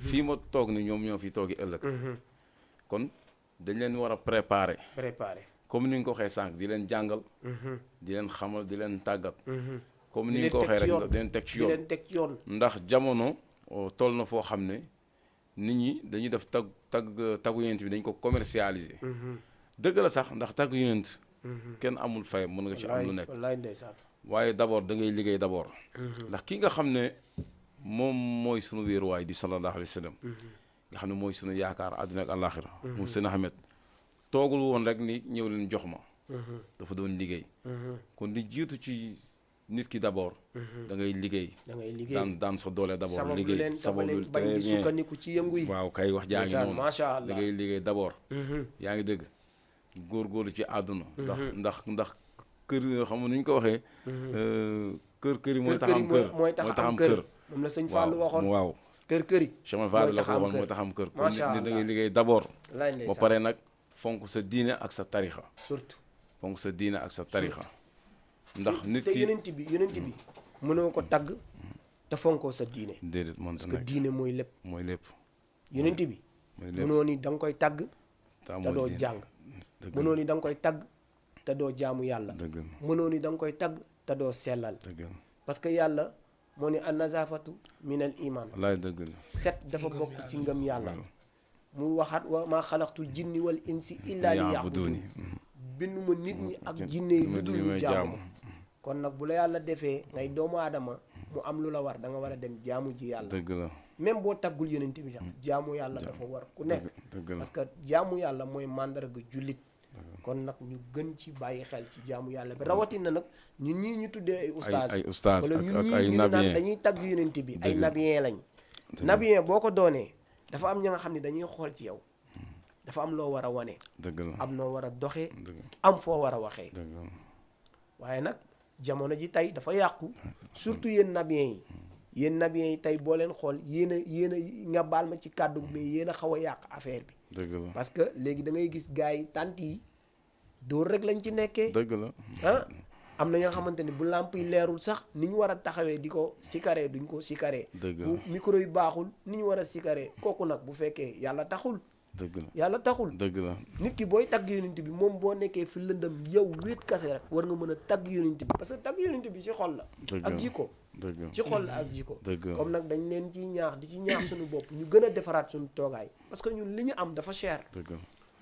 Speaker 3: fii ma toog ni ñoom ñoo fi toogi ëllëg. kon dañ leen war a préparer. comme ni nga ko waxee sànq di leen jàngal. di leen xamal di leen tàggat. comme ni nga ko waxee rek di leen teg ci yoon. ndax jamono toll na foo xam ne nit ñi dañuy def taggu yonent bi dañ ko commercialiser. dëgg la sax ndax taggu yonent kenn amul fay mën nga ci am lu nekk.
Speaker 2: wallaay ndeysaan.
Speaker 3: waaye d'abord da ngay liggéey d'abord. ndax ki nga xam ne moom mooy sunu wéeruwaay di sallallahu alayhi wa sallam. nga xam ne mooy sunu yaakaar àdduna ak àllaaxira. moom seen Ahmed toogul woon rek ni ñëw leen jox ma. dafa doon liggéey. kon li jiitu ci nit ki d'abord. da ngay liggéey. daan sa doole d'abord. liggéey sababu leen
Speaker 2: bañ di sukkandiku ci yëngu yi.
Speaker 3: waaw kay wax jaa ngi noonu
Speaker 2: macha allah
Speaker 3: da ngay liggéey d'abord. yaa ngi dëgg góorgóorlu ci àdduna. ndax kër yi xam nga nu ñu ko waxee. kër yi mooy taxam kër
Speaker 2: mooy taxam kër. moom la sëñ Fallou waxoon
Speaker 3: waaw.
Speaker 2: kër yi.
Speaker 3: Cheikh Fallou la ko waxoon mooy taxam kër. kon nit da ngay liggéey d'abord. ba pare nag fonk sa diine ak sa tarixa.
Speaker 2: surtout
Speaker 3: fonk sa diine ak sa tarixa. ndax nit ki
Speaker 2: te yonent bi mënoo ko tagg te fonkoo sa diine.
Speaker 3: déedéet mën
Speaker 2: parce que diine mooy lépp.
Speaker 3: mooy lépp.
Speaker 2: yonent bi. mënoo ni da nga koy tagg. te doo jàng. mënoo ni da nga koy tagg te doo jaamu yàlla. mënoo ni da nga koy tagg te doo sellal
Speaker 3: dëgg la
Speaker 2: parce que yàlla moo ne an nazafatu min al iman
Speaker 3: wallaay dëgg la
Speaker 2: set dafa bokk ci ngëm yàlla mu waxaat wa maa xalaqtul jinni wal insi illa li ya'buduni binduma nit ñi ak jinne yi lu dul ñu jaamu kon nag bu la yàlla defee ngay doomu aadama mu am lu la war da nga war a dem jaamu ji yàlla
Speaker 3: dëgg la
Speaker 2: même boo taggul yonent bi sax jaamu yàlla dafa war ku nekk parce que jaamu yàlla mooy màndarga jullit kon nag ñu gën ci bàyyi xel ci jaamu yàlla bi rawatina nag ñun ñii ñu tuddee ay ustaas wala ñun ñii ñu naan dañuy tagg yonent bi ay nabien lañ nabien boo ko doonee dafa am ña nga xam ne dañuy xool ci yow dafa am loo war a wane
Speaker 3: dëgg la
Speaker 2: am noo war a doxee am foo war a waxee waaye nag jamono ji tey dafa yàqu surtout yéen nabien yi tey boo leen xool yéen a nga baal ma ci kàddu mais yéen a xaw a yàq affaire bi
Speaker 3: dëgg la
Speaker 2: parce que léegi da ngay gis gars yi tànt yi dóor rek lañ ci nekkee
Speaker 3: dëgg la
Speaker 2: am na ñoo xamante ni bu làmp yi leerul sax ni ñu war a taxawee di ko sikaree duñ ko sikaree bu micro yu baaxul ni ñu war a sikaree kooku nag bu fekkee yàlla taxul
Speaker 3: dëgg la
Speaker 2: yàlla taxul
Speaker 3: dëgg la
Speaker 2: nit ki booy tagg yonent bi moom boo nekkee fi lëndëm yow wéet kase rek war nga mën a tagg yonent bi parce que tagg yonent bi ci xol la ak jikko ci xol la ak jikko comme nag dañ leen ci ñaax di ci ñaax suñu bopp ñu gën a defaraat suñu toogaay parce que ñun li ñu am dafa cher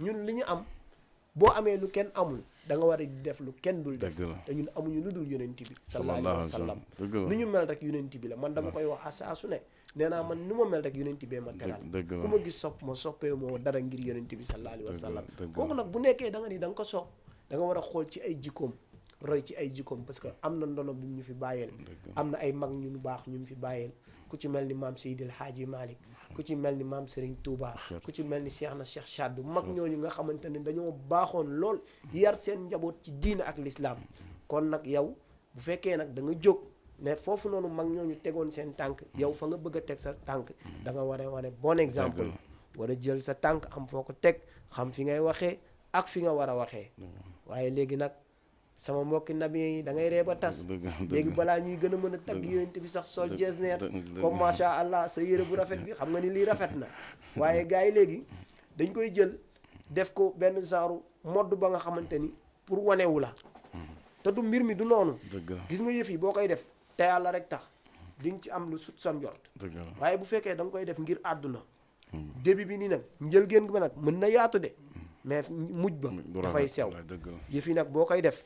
Speaker 2: ñun li ñu am boo amee lu kenn amul da nga war a def lu kenn dul def te ñun amuñu lu dul yonent bi sallallahu alayhi wa sallam nu ñu mel rek yonent bi la man dama koy wax saa su ne nee naa man nu ma mel rek yonent bee ma teral ku ma gis sopp ma soppee moo dara ngir yonent bi sallallahu alayhi wa sallam kooku nag bu nekkee da nga ni da nga ko sopp da nga war a xool ci ay jikkoom roy ci ay jikkoom parce que am na ndono bu ñu fi bàyyeel am na ay mag ñu baax ñu fi bàyyeel ku ci mel ni maam Seydil Hadji Malick ku ci mel ni maam Serigne Touba ku ci mel ni Cheikh na Cheikh Sadou mag ñooñu nga xamante ne dañoo baaxoon lool yar seen njaboot ci diina ak l'islam kon nag yow bu fekkee nag da nga jóg ne foofu noonu mag ñooñu tegoon seen tànk yow fa nga bëgg a teg sa tànk da nga war a wane bon exemple war a jël sa tànk am foo ko teg xam fi ngay waxee ak fi nga war a waxee waaye léegi nag sama mbokki nabi yi da ngay ree ba tas léegi balaa ñuy gën a mën a tagg yonent bi sax sol jesner comme macha allah sa yére bu rafet bi xam nga ni lii rafet na waaye gars yi léegi dañ koy jël def ko benn genre mode ba nga xamante ni pour wanewu la te du mbir mi du noonu gis nga yëf yi boo koy def te yàlla rek tax di nga ci am lu sut sa njort waaye bu fekkee da nga koy def ngir àdduna début bi nii nag njëlgéen ba nag mën na yaatu de mais mujj ba dafay sew yëf yi nag boo koy def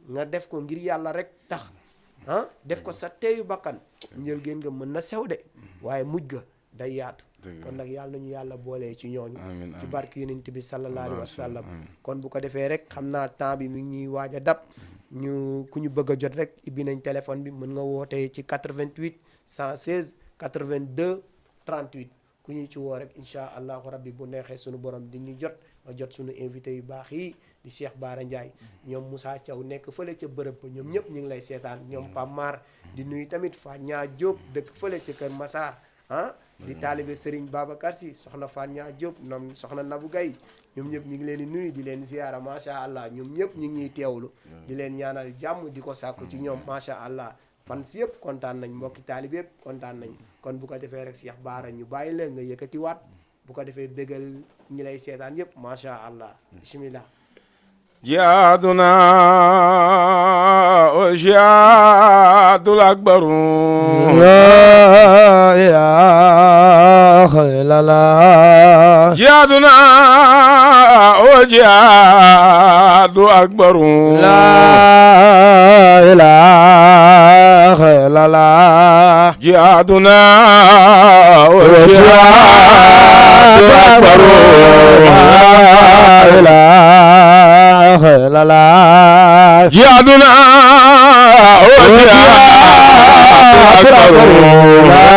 Speaker 2: nga def ko ngir yàlla rek tax def ko sa teeyu bakkan njëlgéen nga mën na sew de waaye mujj ga day yaatu kon nag yàlla nañu yàlla boolee ci ñooñu ci barke yonent bi sallallahu alayhi wa sallam kon bu ko defee rek xam naa temps bi mi ngi ñuy waaj a dab ku ñu bëgg a jot rek ibbi nañ téléphone bi mën nga wootee ci 88 116 82 38 ku ñu ci woo rek incha allahu rabbi bu neexee suñu borom di ñu jot nga jot suñu invité yu baax yi di Cheikh Bara Ndiaye ñoom Moussa Thiaw nekk fële ca bërëb ba ñoom ñëpp ñu ngi lay seetaan ñoom Pamar di nuyu tamit Fania Diop dëkk fële ca Kër Massar di taalibe Serigne Babacar Sy soxna Fania Diop ñoom soxna Nabou Gaye ñoom ñëpp ñu ngi leen di nuyu di leen ziyaara macha allah ñoom ñëpp ñu ngi ñuy teewlu di leen ñaanal jàmm di ko sàkku ci ñoom macha allah fan si yëpp kontaan nañ mbokki taalib yëpp kontaan nañ kon bu ko defee rek Cheikh Bara ñu bàyyi leen nga yëkkatiwaat bu ko defee bégal ñi lay seetaan yëpp macha allah bismillah
Speaker 3: jihaaduna wa jihaadul akbaru
Speaker 4: laa ilaaha illallaah
Speaker 3: jihaaduna wa jihaadul akbaru
Speaker 4: laa ilaaha illallaah
Speaker 3: jihaaduna wa jihaadul akbaru
Speaker 4: جهادنا وجهاد أكبر لا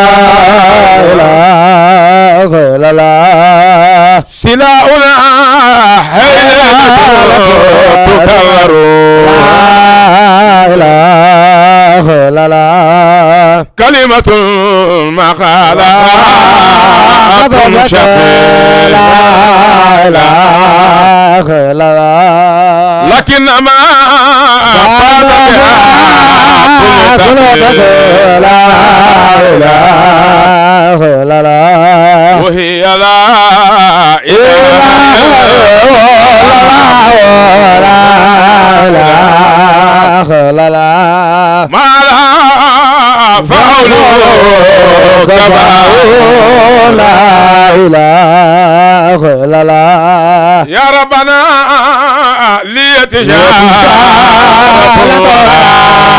Speaker 4: إله إلا الله
Speaker 3: سلاؤنا حين تكبر
Speaker 4: لا إله إلا الله
Speaker 3: كلمة مقالة شفيع
Speaker 4: لا إله إلا الله
Speaker 3: لكن ما فاز بها كل
Speaker 4: لا إله إلا الله
Speaker 3: وهي لا إله
Speaker 4: إلا الله
Speaker 3: ما لا فعلوا كبار
Speaker 1: لا إله إلا الله
Speaker 3: يا ربنا ليتجاه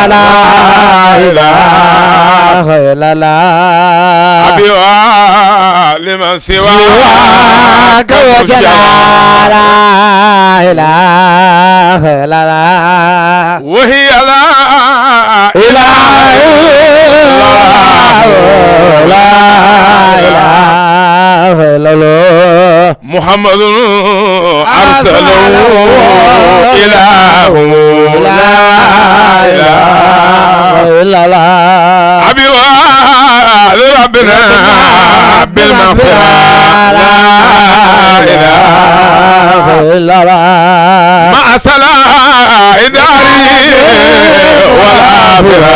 Speaker 1: لا إله إلا الله
Speaker 3: أبيها لمن
Speaker 1: سواك وجلال لا إله إلا الله
Speaker 3: وهي لا
Speaker 1: إله إلا الله لا إله إلا الله
Speaker 3: محمد أرسله إله لا إله
Speaker 1: إلا الله
Speaker 3: حبيبا لربنا بالمغفرة لا إله
Speaker 1: إلا الله
Speaker 3: مع صلاة داري والآخرة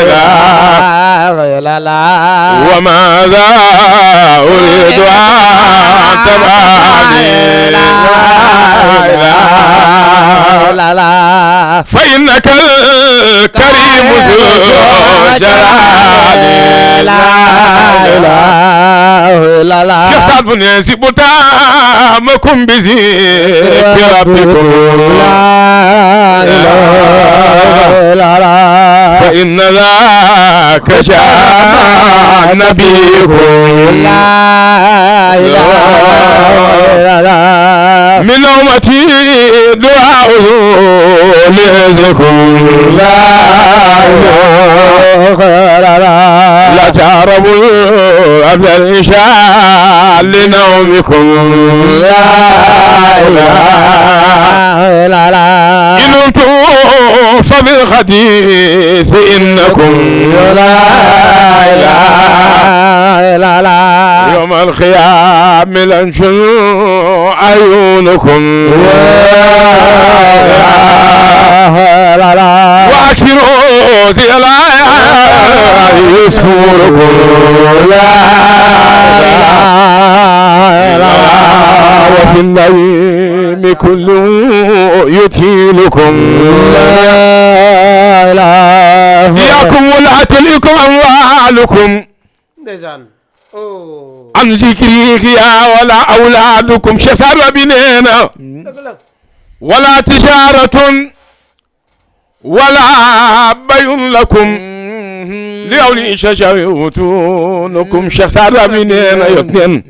Speaker 3: لا
Speaker 1: إلا الله
Speaker 3: وماذا أريد أن تبعني لا إله
Speaker 1: إلا الله
Speaker 3: فإنك الكريم ذو جلالي لا
Speaker 1: إله إلا الله
Speaker 3: يسعد بن يزيد بطعمكم بذكر ربكم
Speaker 1: لا إله إلا الله
Speaker 3: فإن ذاك جاء نبيكم
Speaker 1: لا إله إلا الله
Speaker 3: من أمتي دعاء لذكم لا إله إلا الله لا تعرفوا قبل العشاء لنومكم لا إله
Speaker 1: إلا الله
Speaker 3: إن أنتم فبالحديث إنكم لا إله
Speaker 1: إلا الله
Speaker 3: يوم القيام لنشر عيونكم وأكثروا ذي الآيات يذكركم لا إله وفي النعيم كل يتيلكم لا إله إياكم ولا تلكم أموالكم
Speaker 2: ndeysaan oh
Speaker 3: عن ذكري ولا أولادكم شسر بنينا
Speaker 2: dëgg la
Speaker 3: ولا تجارة ولا بيع لكم لأولي شجاوتونكم شسر بنينا يتنين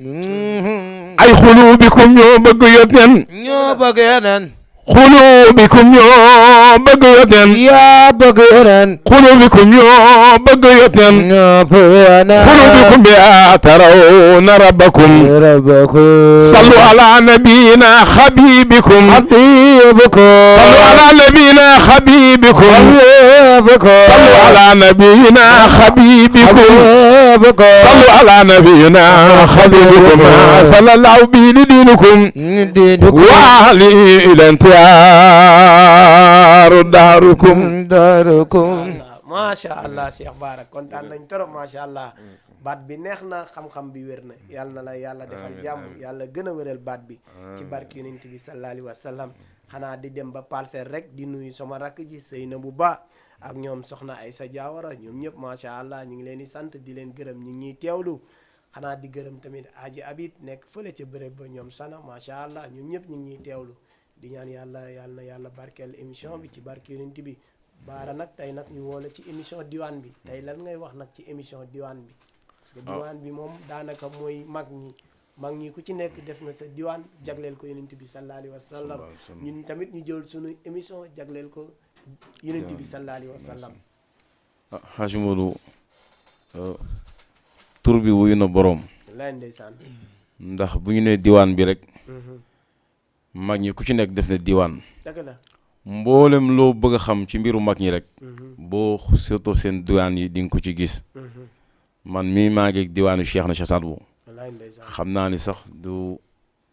Speaker 3: أي قلوبكم يوبك يتنين
Speaker 1: ñoo bëgg yeneen
Speaker 3: قلوبكم يوبك يتنين
Speaker 1: yaa bëgg yeneen
Speaker 3: قلوبكم يوبك يتنين
Speaker 1: ñoo bëgg yeneen
Speaker 3: قلوبكم بها ترون ربكم
Speaker 1: ربكم
Speaker 3: صلوا على نبينا حبيبكم
Speaker 1: حبيبكم
Speaker 3: صلوا على نبينا حبيبكم
Speaker 1: حبيبكم
Speaker 3: صلوا على نبينا حبيبكم
Speaker 1: حبيبكم
Speaker 3: صلوا على نبينا حبيبكم صلى الله به لدينكم
Speaker 1: دينكم
Speaker 3: وأهلي إلى انتهار داركم
Speaker 1: داركم
Speaker 2: macha allah Cheikh Bara kontaan nañ trop macha allah baat bi neex na xam-xam bi wér na yàlla na la yàlla defal jàmm yàlla gën a wéral baat bi ci barki yonent bi sallallahu alayhi wa sallam xanaa di dem ba Parcelles rek di nuyu sama rakk ji Seynabou Ba ak ñoom soxna Aïssa Diawara ñoom ñëpp macha allah ñu ngi leen di sant di leen gërëm ñu ngi ñuy teewlu xanaa di gërëm tamit Aji Habib nekk fële ca bërëb ba ñoom sana macha allah ñoom ñëpp ñu ngi ñuy teewlu di ñaan yàlla na yàlla barkeel émission bi ci barki yonent bi Bara nag tey nag ñu woo la ci émission diwaan bi tey lan ngay wax nag ci émission diwaan bi parce que diwaan bi moom daanaka mooy mag ñi ku ci nekk def nga sa diwaan jagleel ko yonent bi sallallahu alayhi wa sallam ñun tamit ñu jël suñu émission jagleel ko yonent bi sallallahu alayhi wa sallam
Speaker 3: Haji Modou tur bi wuyu na boroom
Speaker 2: lay ndeysaan
Speaker 3: ndax bu ñu nee diwaan bi rek mag ñi ku ci nekk def na diwaan
Speaker 2: dëgg la
Speaker 3: mboolem loo bëgg a xam ci mbiru mag ñi rek boo surtout seen diwaan yi di nga ko ci gis man mii maa ngi diwaanu Cheikh na Chassad bu
Speaker 2: lay ndeysaan
Speaker 3: xam naa ni sax du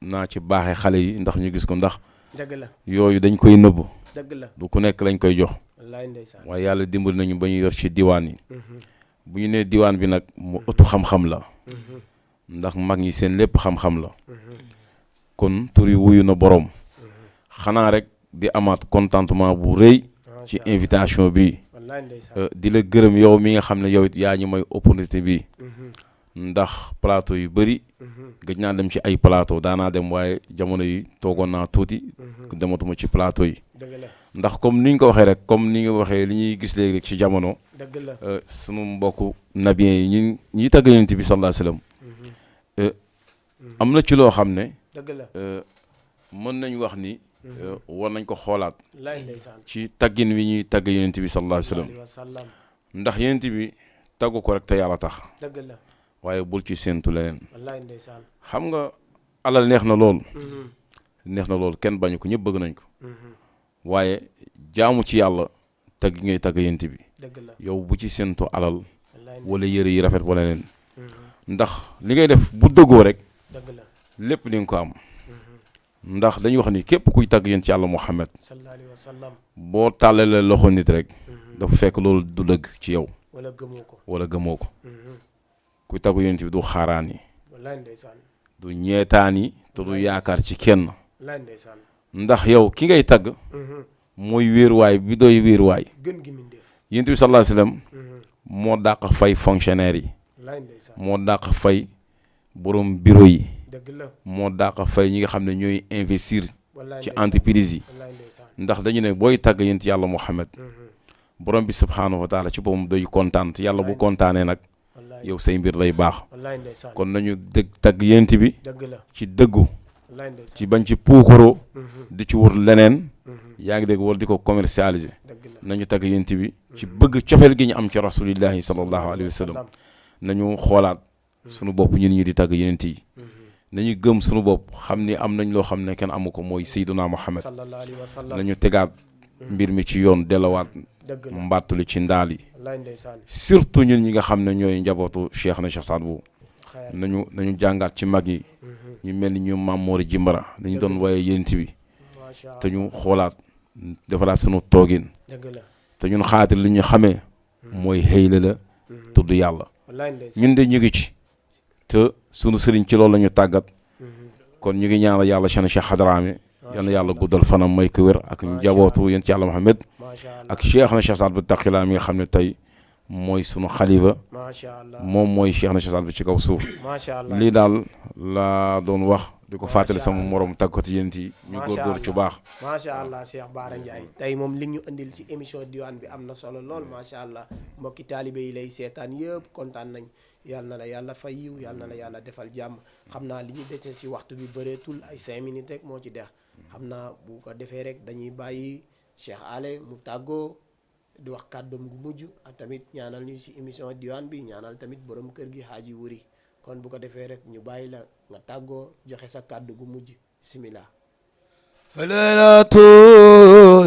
Speaker 3: naa ci baaxee xale yi ndax ñu gis ko ndax
Speaker 2: dëgg la
Speaker 3: yooyu dañ koy nëbb
Speaker 2: dëgg la
Speaker 3: du ku nekk lañ koy jox
Speaker 2: lay ndeysaan
Speaker 3: waaye yàlla dimbali nañu ba ñu yor ci diwaan yi bu ñu nee diwaan bi nag mu ëttu xam-xam la ndax mag ñi seen lépp xam-xam la kon tur yi wuyu na boroom xanaa rek di amaat contentement bu rëy ci invitation bi
Speaker 2: wallaay ndeysaan
Speaker 3: di la gërëm yow mi nga xam ne yow it yaa ñu may opportunité bi ndax plateau yu bëri gëj naa dem ci ay plateau daanaa dem waaye jamono yi toogoon naa tuuti dematuma ci plateau yi
Speaker 2: dëgg la
Speaker 3: ndax comme ni nga ko waxee rek comme ni nga waxee li ñuy gis léegi rek ci jamono
Speaker 2: dëgg la
Speaker 3: sunu mbokku nabiyen yi ñi tagg yonent bi sallallahu alayhi wasallam am na ci loo xam ne
Speaker 2: dëgg la
Speaker 3: mën nañu wax ni war nañ ko xoolaat
Speaker 2: wallaay ndeysaan
Speaker 3: ci taggin wi ñuy tagg yonent bi sallallahu alayhi wasallam ndax yonent bi taggu ko rek te yàlla tax
Speaker 2: dëgg la
Speaker 3: waaye bul ci séentu leneen
Speaker 2: wallaay ndeysaan
Speaker 3: xam nga alal neex na lool kenn bañu ko ñëpp bëgg nañ ko waaye jaamu ci yàlla tagg ngay tagg yonent bi
Speaker 2: dëgg la
Speaker 3: yow bu ci séentu alal
Speaker 2: wallaay
Speaker 3: wala yëre yi rafet wala leneen ndax li ngay def bu dëggoo rek
Speaker 2: dëgg la
Speaker 3: lépp di nga ko am ndax dañuy wax ni képp kuy tagg yonent ci yàlla Muhammad
Speaker 2: sallallahu alayhi wa sallam
Speaker 3: boo tàllalee loxo nit rek dafa fekk loolu du dëgg ci yow
Speaker 2: wala gëmoo ko
Speaker 3: kuy tagg yonent bi du xaaraan yi
Speaker 2: wallaay ndeysaan
Speaker 3: du ñeetaan yi te du yaakaar ci kenn
Speaker 2: wallaay ndeysaan
Speaker 3: ndax yow ki ngay tagg mooy wéeruwaay bi doy wéeruwaay
Speaker 2: gën gi mindeef
Speaker 3: yonent bi sallallahu alayhi wasallam moo dàq fay fonctionnaire yi
Speaker 2: wallaay ndeysaan
Speaker 3: moo dàq fay borom bureau yi
Speaker 2: dëgg la
Speaker 3: moo dàq fay ñi nga xam ne ñooy investir
Speaker 2: wallaay
Speaker 3: ci
Speaker 2: ndeysaan
Speaker 3: entreprise yi
Speaker 2: wallaay ndeysaan
Speaker 3: ndax dañu ne booy tagg yonent yàlla Muhammad borom bi subhaanahu wa taala ci boppam doy kontaan te yàlla bu kontaanee nag
Speaker 2: wallaay
Speaker 3: yow say mbir day baax
Speaker 2: wallaay ndeysaan
Speaker 3: kon nañu dëgg tagg yonent bi
Speaker 2: dëgg la
Speaker 3: ci dëggu
Speaker 2: wallaay ndeysaan
Speaker 3: ci bañ ci puukaroo di ci wër leneen yaa ngi dégg wala di ko commercialiser
Speaker 2: dëgg la
Speaker 3: nañu tagg yonent bi ci bëgg cofeel gi ñu am ci rasulillahi sallallahu alayhi wa sallam nañu xoolaat sunu bopp ñun ñi di tagg yonent yi nañu gëm sunu bopp xam ni am nañ loo xam ne kenn amu ko mooy Seydina Muhammad
Speaker 2: sallallahu alayhi wa sallam
Speaker 3: nañu tegaat mbir mi ci yoon delawaat
Speaker 2: dëgg la
Speaker 3: mbàttali ci ndaal yi
Speaker 2: wallaay ndeysaan
Speaker 3: surtout ñun ñi nga xam ne ñooy njabootu Cheikh na Cheikh Saad Bou
Speaker 2: xayr
Speaker 3: nañu jàngaat ci mag yi ñu mel ni ñu Maam Moor Jimbara dañu doon woye yonent bi
Speaker 2: macha Allah
Speaker 3: te ñu xoolaat defaraat sunu toogin
Speaker 2: dëgg la
Speaker 3: te ñun xaatir li ñu xamee mooy xëyla la tudd yàlla
Speaker 2: wallaay ndeysaan
Speaker 3: ñun de ñu ngi ci te sunu sëriñ ci loolu la ñu tàggat kon ñu ngi ñaanal yàlla Cheikh Hadrami yal na yàlla guddal fanam may ko wér ak njabootu yéen ci yàlla Muhammad
Speaker 2: macha Allah
Speaker 3: ak Cheikh na Cheikh Saad Bou Takhila mi nga xam ne tey mooy sunu xalifa
Speaker 2: macha Allah
Speaker 3: moom mooy Cheikh na Cheikh Saad Bou ci kaw suuf
Speaker 2: macha Allah
Speaker 3: lii daal laa doon wax di ko fàttali sama morom tàggati yéen yi ñu góorgóor ci baax
Speaker 2: macha Allah Cheikh Bara Ndiaye tey moom li ñu indil ci émission diwaan bi am na solo lool macha Allah mbokki taalibe yi lay seetaan yëpp kontaan nañ yal na la yàlla fay yiw yal na la yàlla defal jàmm xam naa li ñu dese si waxtu bi bëreetul ay 5 minutes rek moo ci dex xam naa bu ko defee rek dañuy bàyyi Cheikh Ale mu tàggoo di wax kàddoom gu mujj ak tamit ñaanal ñu si émission diwaan bi ñaanal tamit borom kër gi Xaaji Wuri kon bu ko defee rek ñu bàyyi la nga tàggoo joxe sa kàddu gu mujj bismillah
Speaker 4: falelatu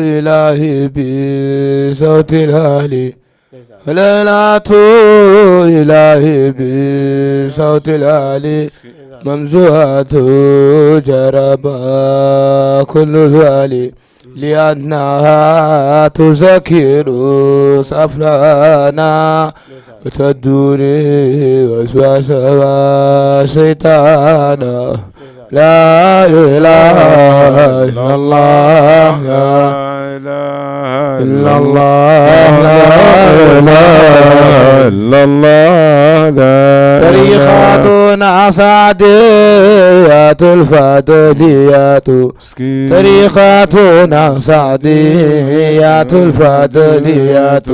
Speaker 4: ilahi bi sawtil hali falelatu ilahi bi sawtil hali mamzuatu jaraba kullu hali لأنها تذكر سفلنا وتدوري وسواس وشيطانا لا إله إلا الله لا إله إلا الله لا إله إلا الله تاريخاتنا سعديات الفضليات تاريخاتنا سعديات الفضليات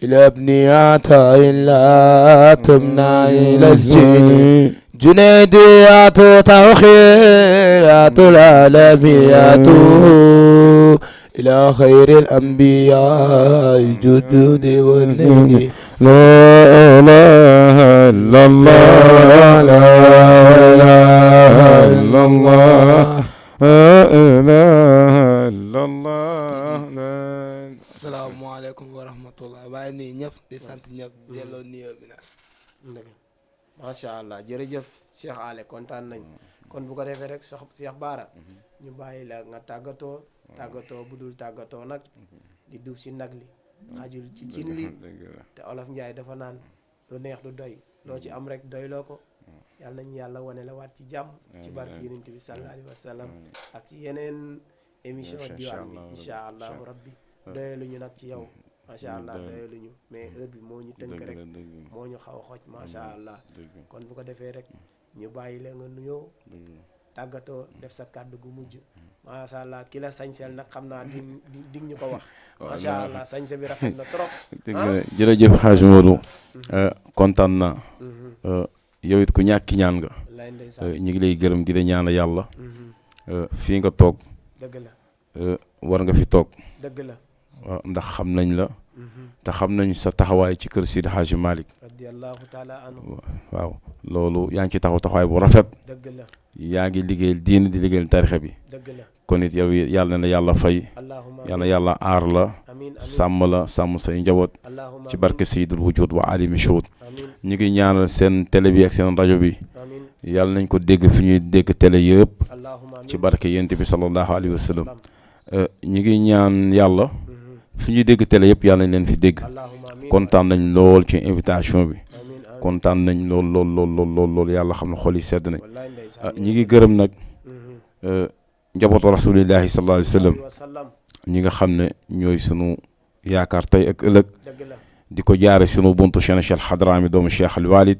Speaker 4: إلى ابنيات إلا تمنع إلى الجن جنيديات توخيرات العالميات إلى خير الأنبياء جدود والنبي لا إله إلا الله لا إله إلا الله لا إله إلا الله السلام عليكم ورحمة الله waaye nii ñëpp di sant ñëpp delloo nuyoo bi nag
Speaker 2: macha allah jërëjëf Cheikh Ale kontaan nañ kon bu ko defee rek Cheikh Bara ñu bàyyi la nga tàggatoo bu dul tàggatoo nag di duuf si nag li xajul ci cin li te olof Njaay dafa naan lu neex du doy loo ci am rek doyloo ko yàlla nañu yàlla wane la waat ci jàmm ci barke yonent bi sallallahu alayhi wa sallam ak ci yeneen émission diwaan bi incha allahu rabbi doyaluñu nag ci yow macha allah doyaluñu mais heure bi moo ñu tënk rek moo ñu xaw a xoj macha allah kon bu ko defee rek ñu bàyyi la nga nuyoo tàggatoo def sa kàddu gu mujj macha allah ki la sañseel nag xam naa di ñu ko wax macha allah sañse bi rafet na trop.
Speaker 3: jërëjëf Hadj Modou kontaan na yow it ku ñàkki ñaan nga ñu ngi lay gërëm di la ñaan yàlla fii nga toog
Speaker 2: dëgg la
Speaker 3: war nga fi toog
Speaker 2: dëgg la
Speaker 3: ndax xam nañ la te xam nañ sa taxawaay ci kër Seydi Hadji Malick
Speaker 2: radiyallahu taala anhu
Speaker 3: waaw loolu yaa ngi ci taxawaay bu rafet
Speaker 2: dëgg la
Speaker 3: yaa ngi liggéeyal diine di liggéeyal tarixa bi
Speaker 2: dëgg la
Speaker 3: kon it yow yàlla na yàlla fay yàlla na yàlla aar la sàmm la sàmm say njaboot ci barke Seydul Wujud wa alimi shuhud ñu ngi ñaanal seen télé bi ak seen rajo bi yàlla nañ ko dégg fi ñuy dégg télé yëpp ci barke yent bi sallallahu alayhi wa sallam ñu ngi ñaan yàlla fi ñuy dégg télé yëpp yàlla nañ leen fi dégg kontaan nañ lool ci invitation bi kontaan nañ lool yàlla xam ne xol yi sedd nañ ñi ngi gërëm nag njabootu rasulillahi sallallahu alayhi wa sallam ñi nga xam ne ñooy sunu yaakaar tey ak ëllëg di ko jaare sunu buntu Cheikh na Cheikh Hadrami doomu Cheikh al Walid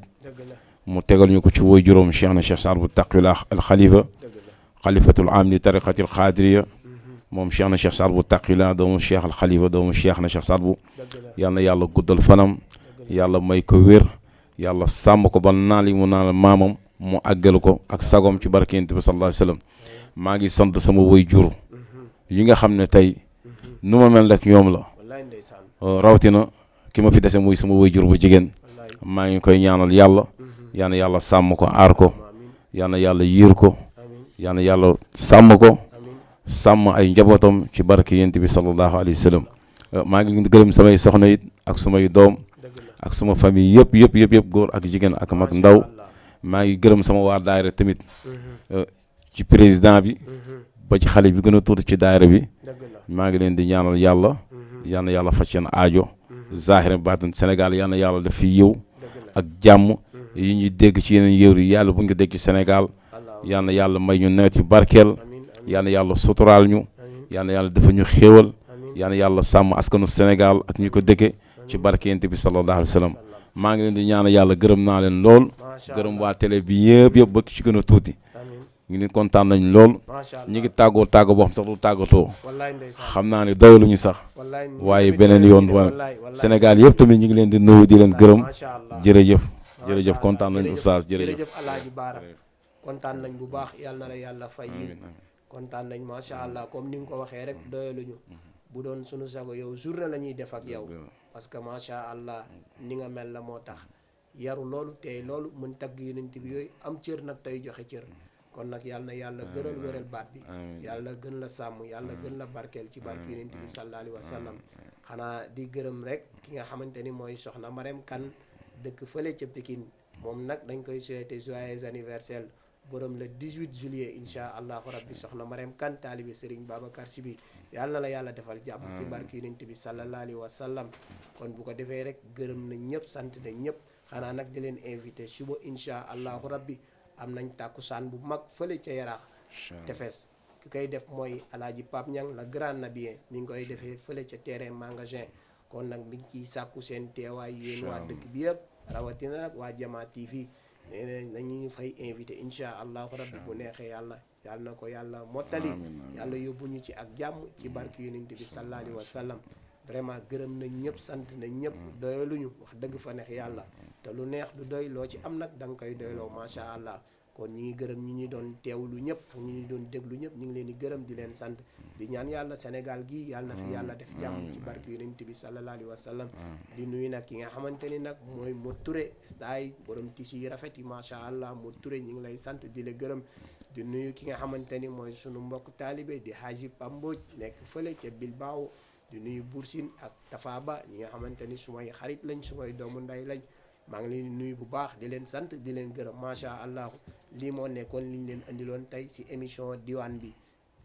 Speaker 3: mu tegal ñu ko ci woy juróom Cheikh na Cheikh Saad bu Taqiyul al Khalifa xalifatul am li tariqatil xaadiriya moom Cheikh na Cheikh Saad bu Taqiyul doomu Cheikh al Khalifa doomu Cheikh na Cheikh Saad bu yal na yàlla guddal fanam yàlla may ko wér yàlla sàmm ko ba naal yi mu naal maamam mu àggal ko ak sagom ci barke Yonent bi sallallahu alayhi wa sallam maa ngi sant sama woy jur yi nga xam ne tey nu ma mel rek ñoom la rawatina ki ma fi dese muy sama woy jur bu jigéen maa ngi koy ñaanal yàlla yal na yàlla sàmm ko aar ko yal na yàlla yiir ko yal na yàlla sàmm ko sàmm ay njabootam ci barke Yonent bi sallallahu alayhi wa sallam maa ngi gërëm samay soxna it ak sumay doom ak suma famille yëpp góor ak jigéen ak mag ndaw maa ngi gërëm sama waa daayira tamit ci président bi ba ci xale bi gën a tuuti ci daayira bi maa ngi leen di ñaanal yàlla yal na yàlla faj seen aajo zahir baatan Sénégal yal na yàlla def fi yiw ak jàmm yi ñuy dégg ci yeneen yëw yi yàlla bu ñu ko dégg ci Sénégal yal na yàlla may ñu nawet yu barkeel yal na yàlla suturaal ñu yal na yàlla dafa ñu xéewal yal na yàlla sàmm askanu Sénégal ak ñu ko dëkke ci barke Yonent bi sallallahu alayhi wa sallam maa ngi leen di ñaanal yàlla gërëm naa leen lool gërëm waa télé bi yëpp ba ci gën a tuuti ñu ngi kontaan nañ lool ñu ngi tàggoo boo xam sax du tàggatoo xam naa ne doyaluñu sax waaye beneen yoon wala Sénégal yëpp tamit ñu ngi leen di nuyu di leen gërëm jërëjëf kontaan nañ oustaz jërëjëf
Speaker 2: Alaaji Baara kontaan nañ bu baax yàlla na la yàlla fay yi kontaan nañ macha allah comme ni nga ko waxee rek doyaluñu bu doon sunu sago yow journée la ñuy def ak yow parce que macha allah ni nga mel la moo tax yaru loolu tey loolu mën tagg yonent bi yooyu am cër nag tey joxe cër kon nag yàlla na yàlla gënal wéral baat bi yàlla gën la sàmm yàlla gën la barkeel ci barke yonent bi sallallahu alayhi wa sallam xanaa di gërëm rek ki nga xamante ni mooy soxna Marème Kane dëkk fële ca Pikine moom nag dañ koy souhaiter joyeux anniversaire borom le 18 juillet incha allahu rabbi soxna Marème Kane taalibi Serigne Babacar Sy bi yàlla na la yàlla defal jàmm ci barke yonent bi sallallahu alayhi wa sallam kon bu ko defee rek gërëm na ñëpp sant na ñëpp xanaa nag di leen invité suba incha allahu rabbi am nañ tàkkusaan bu mag fële ca Yaraax tefes ki koy def mooy alaaji Pape Niang la grand nabien mi ngi koy defee fële ca terrain magasin kon nag mi ngi ciy sàkku seen teewaay yéen waa dëkk bi yëpp rawatina nag waa Jama TV nee nañu fay invité incha allahu rabbi bu neexee yàlla na ko yàlla mottali yàlla yóbbu ñu ci ak jàmm ci barke yonent bi sallallahu alayhi wa sallam vraiment gërëm nañ ñëpp sant nañ ñëpp doyaluñu wax dëgg fa neex yàlla te lu neex du doy loo ci am nag da nga koy doyloo macha allah kon ñi ngi gërëm ñi ñi doon teewlu ñëpp ak ñi ñi doon déglu ñëpp ñu ngi leen di gërëm di leen sant di ñaan yàlla Sénégal gi yàlla na fi yàlla def jàmm ci barke yonent bi sallallahu alayhi wa sallam di nuyu nag ki nga xamante ni nag mooy Mo Touré staay borom tissu yi rafet yi macha allah Mo Touré ñi ngi lay sant di la gërëm di nuyu ki nga xamante ni mooy sunu mbokk taalibe di Haji Pamboj nekk fële ca Bilbao di nuyu Boursine ak Tafaba ñi nga xamante ni sumay xarit lañ sumay doomu nday lañ maa ngi leen di nuyu bu baax di leen sant di leen gërëm macha allah lii moo nekkoon liñ leen indiloon tey si émission diwaan bi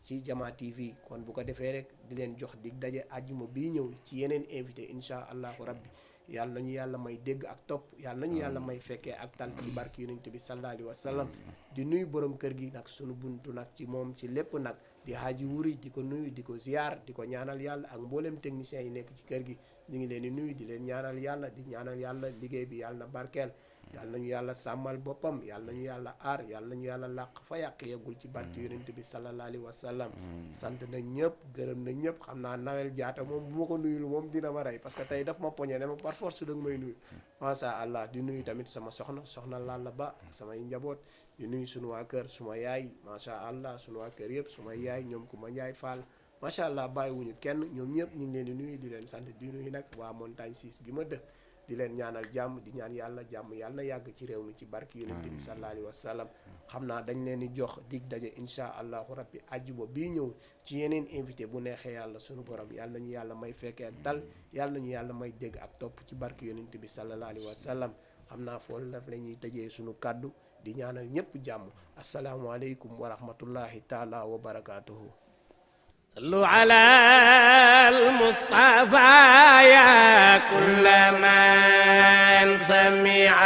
Speaker 2: si Jama TV kon bu ko defee rek di leen jox dig daje àjjuma bii ñëw ci yeneen invité incha allahu rabbi yàlla nañu yàlla may dégg ak topp yàlla nañu yàlla may fekkee ak tal ci barke yonent bi sallallahu alayhi wa sallam di nuyu borom kër gi nag sunu buntu nag ci moom ci lépp nag di Haji Wuri di ko nuyu di ko ziar di ko ñaanal yàlla ak mboolem techniciens yi nekk ci kër gi ñu ngi leen di nuyu di leen ñaanal yàlla di ñaanal yàlla liggéey bi yàlla na barkeel yàlla nañu yàlla sàmmal boppam yàlla nañu yàlla aar yàlla nañu yàlla làq fa yàq yeggul ci barke yonent bi sallallahu alayhi wa sallam sant nañ ñëpp gërëm nañ ñëpp xam naa Nawel Jaata moom bu ma ko nuyul moom dina ma rey parce que tey daf ma poñe ne ma par force su danga may nuyu masha Allah di nuyu tamit sama soxna Lalla Ba ak samay njaboot di nuyu sunu waa kër suma yaay masha Allah sunu waa kër yëpp suma yaay ñoom ku ma njaay Fall masha Allah bàyyiwuñu kenn ñoom ñëpp ñu ngi leen di nuyu di leen sant di nuyu nag waa Montagne 6 gi ma dëkk di leen ñaanal jàmm di ñaan yàlla jàmm yàlla na yàgg ci réew mi ci barki yonent bi sallallahu alayhi wa sallam xam naa dañ leen di jox dig daje insha allahu rabbi àjjuma bii ñëw ci yeneen invité bu neexee yàlla sunu borom yàlla nañu yàlla may fekkee ak dal yàlla nañu yàlla may dégg ak topp ci barki yonent bi sallallahu alayhi wa sallam xam naa foolu daf la ñuy tëjee sunu kàddu di ñaanal ñëpp jàmm asalaamualeykum wa rahmatullahi taala wa barakaatuhu
Speaker 5: صلوا على المصطفى يا كل من سمع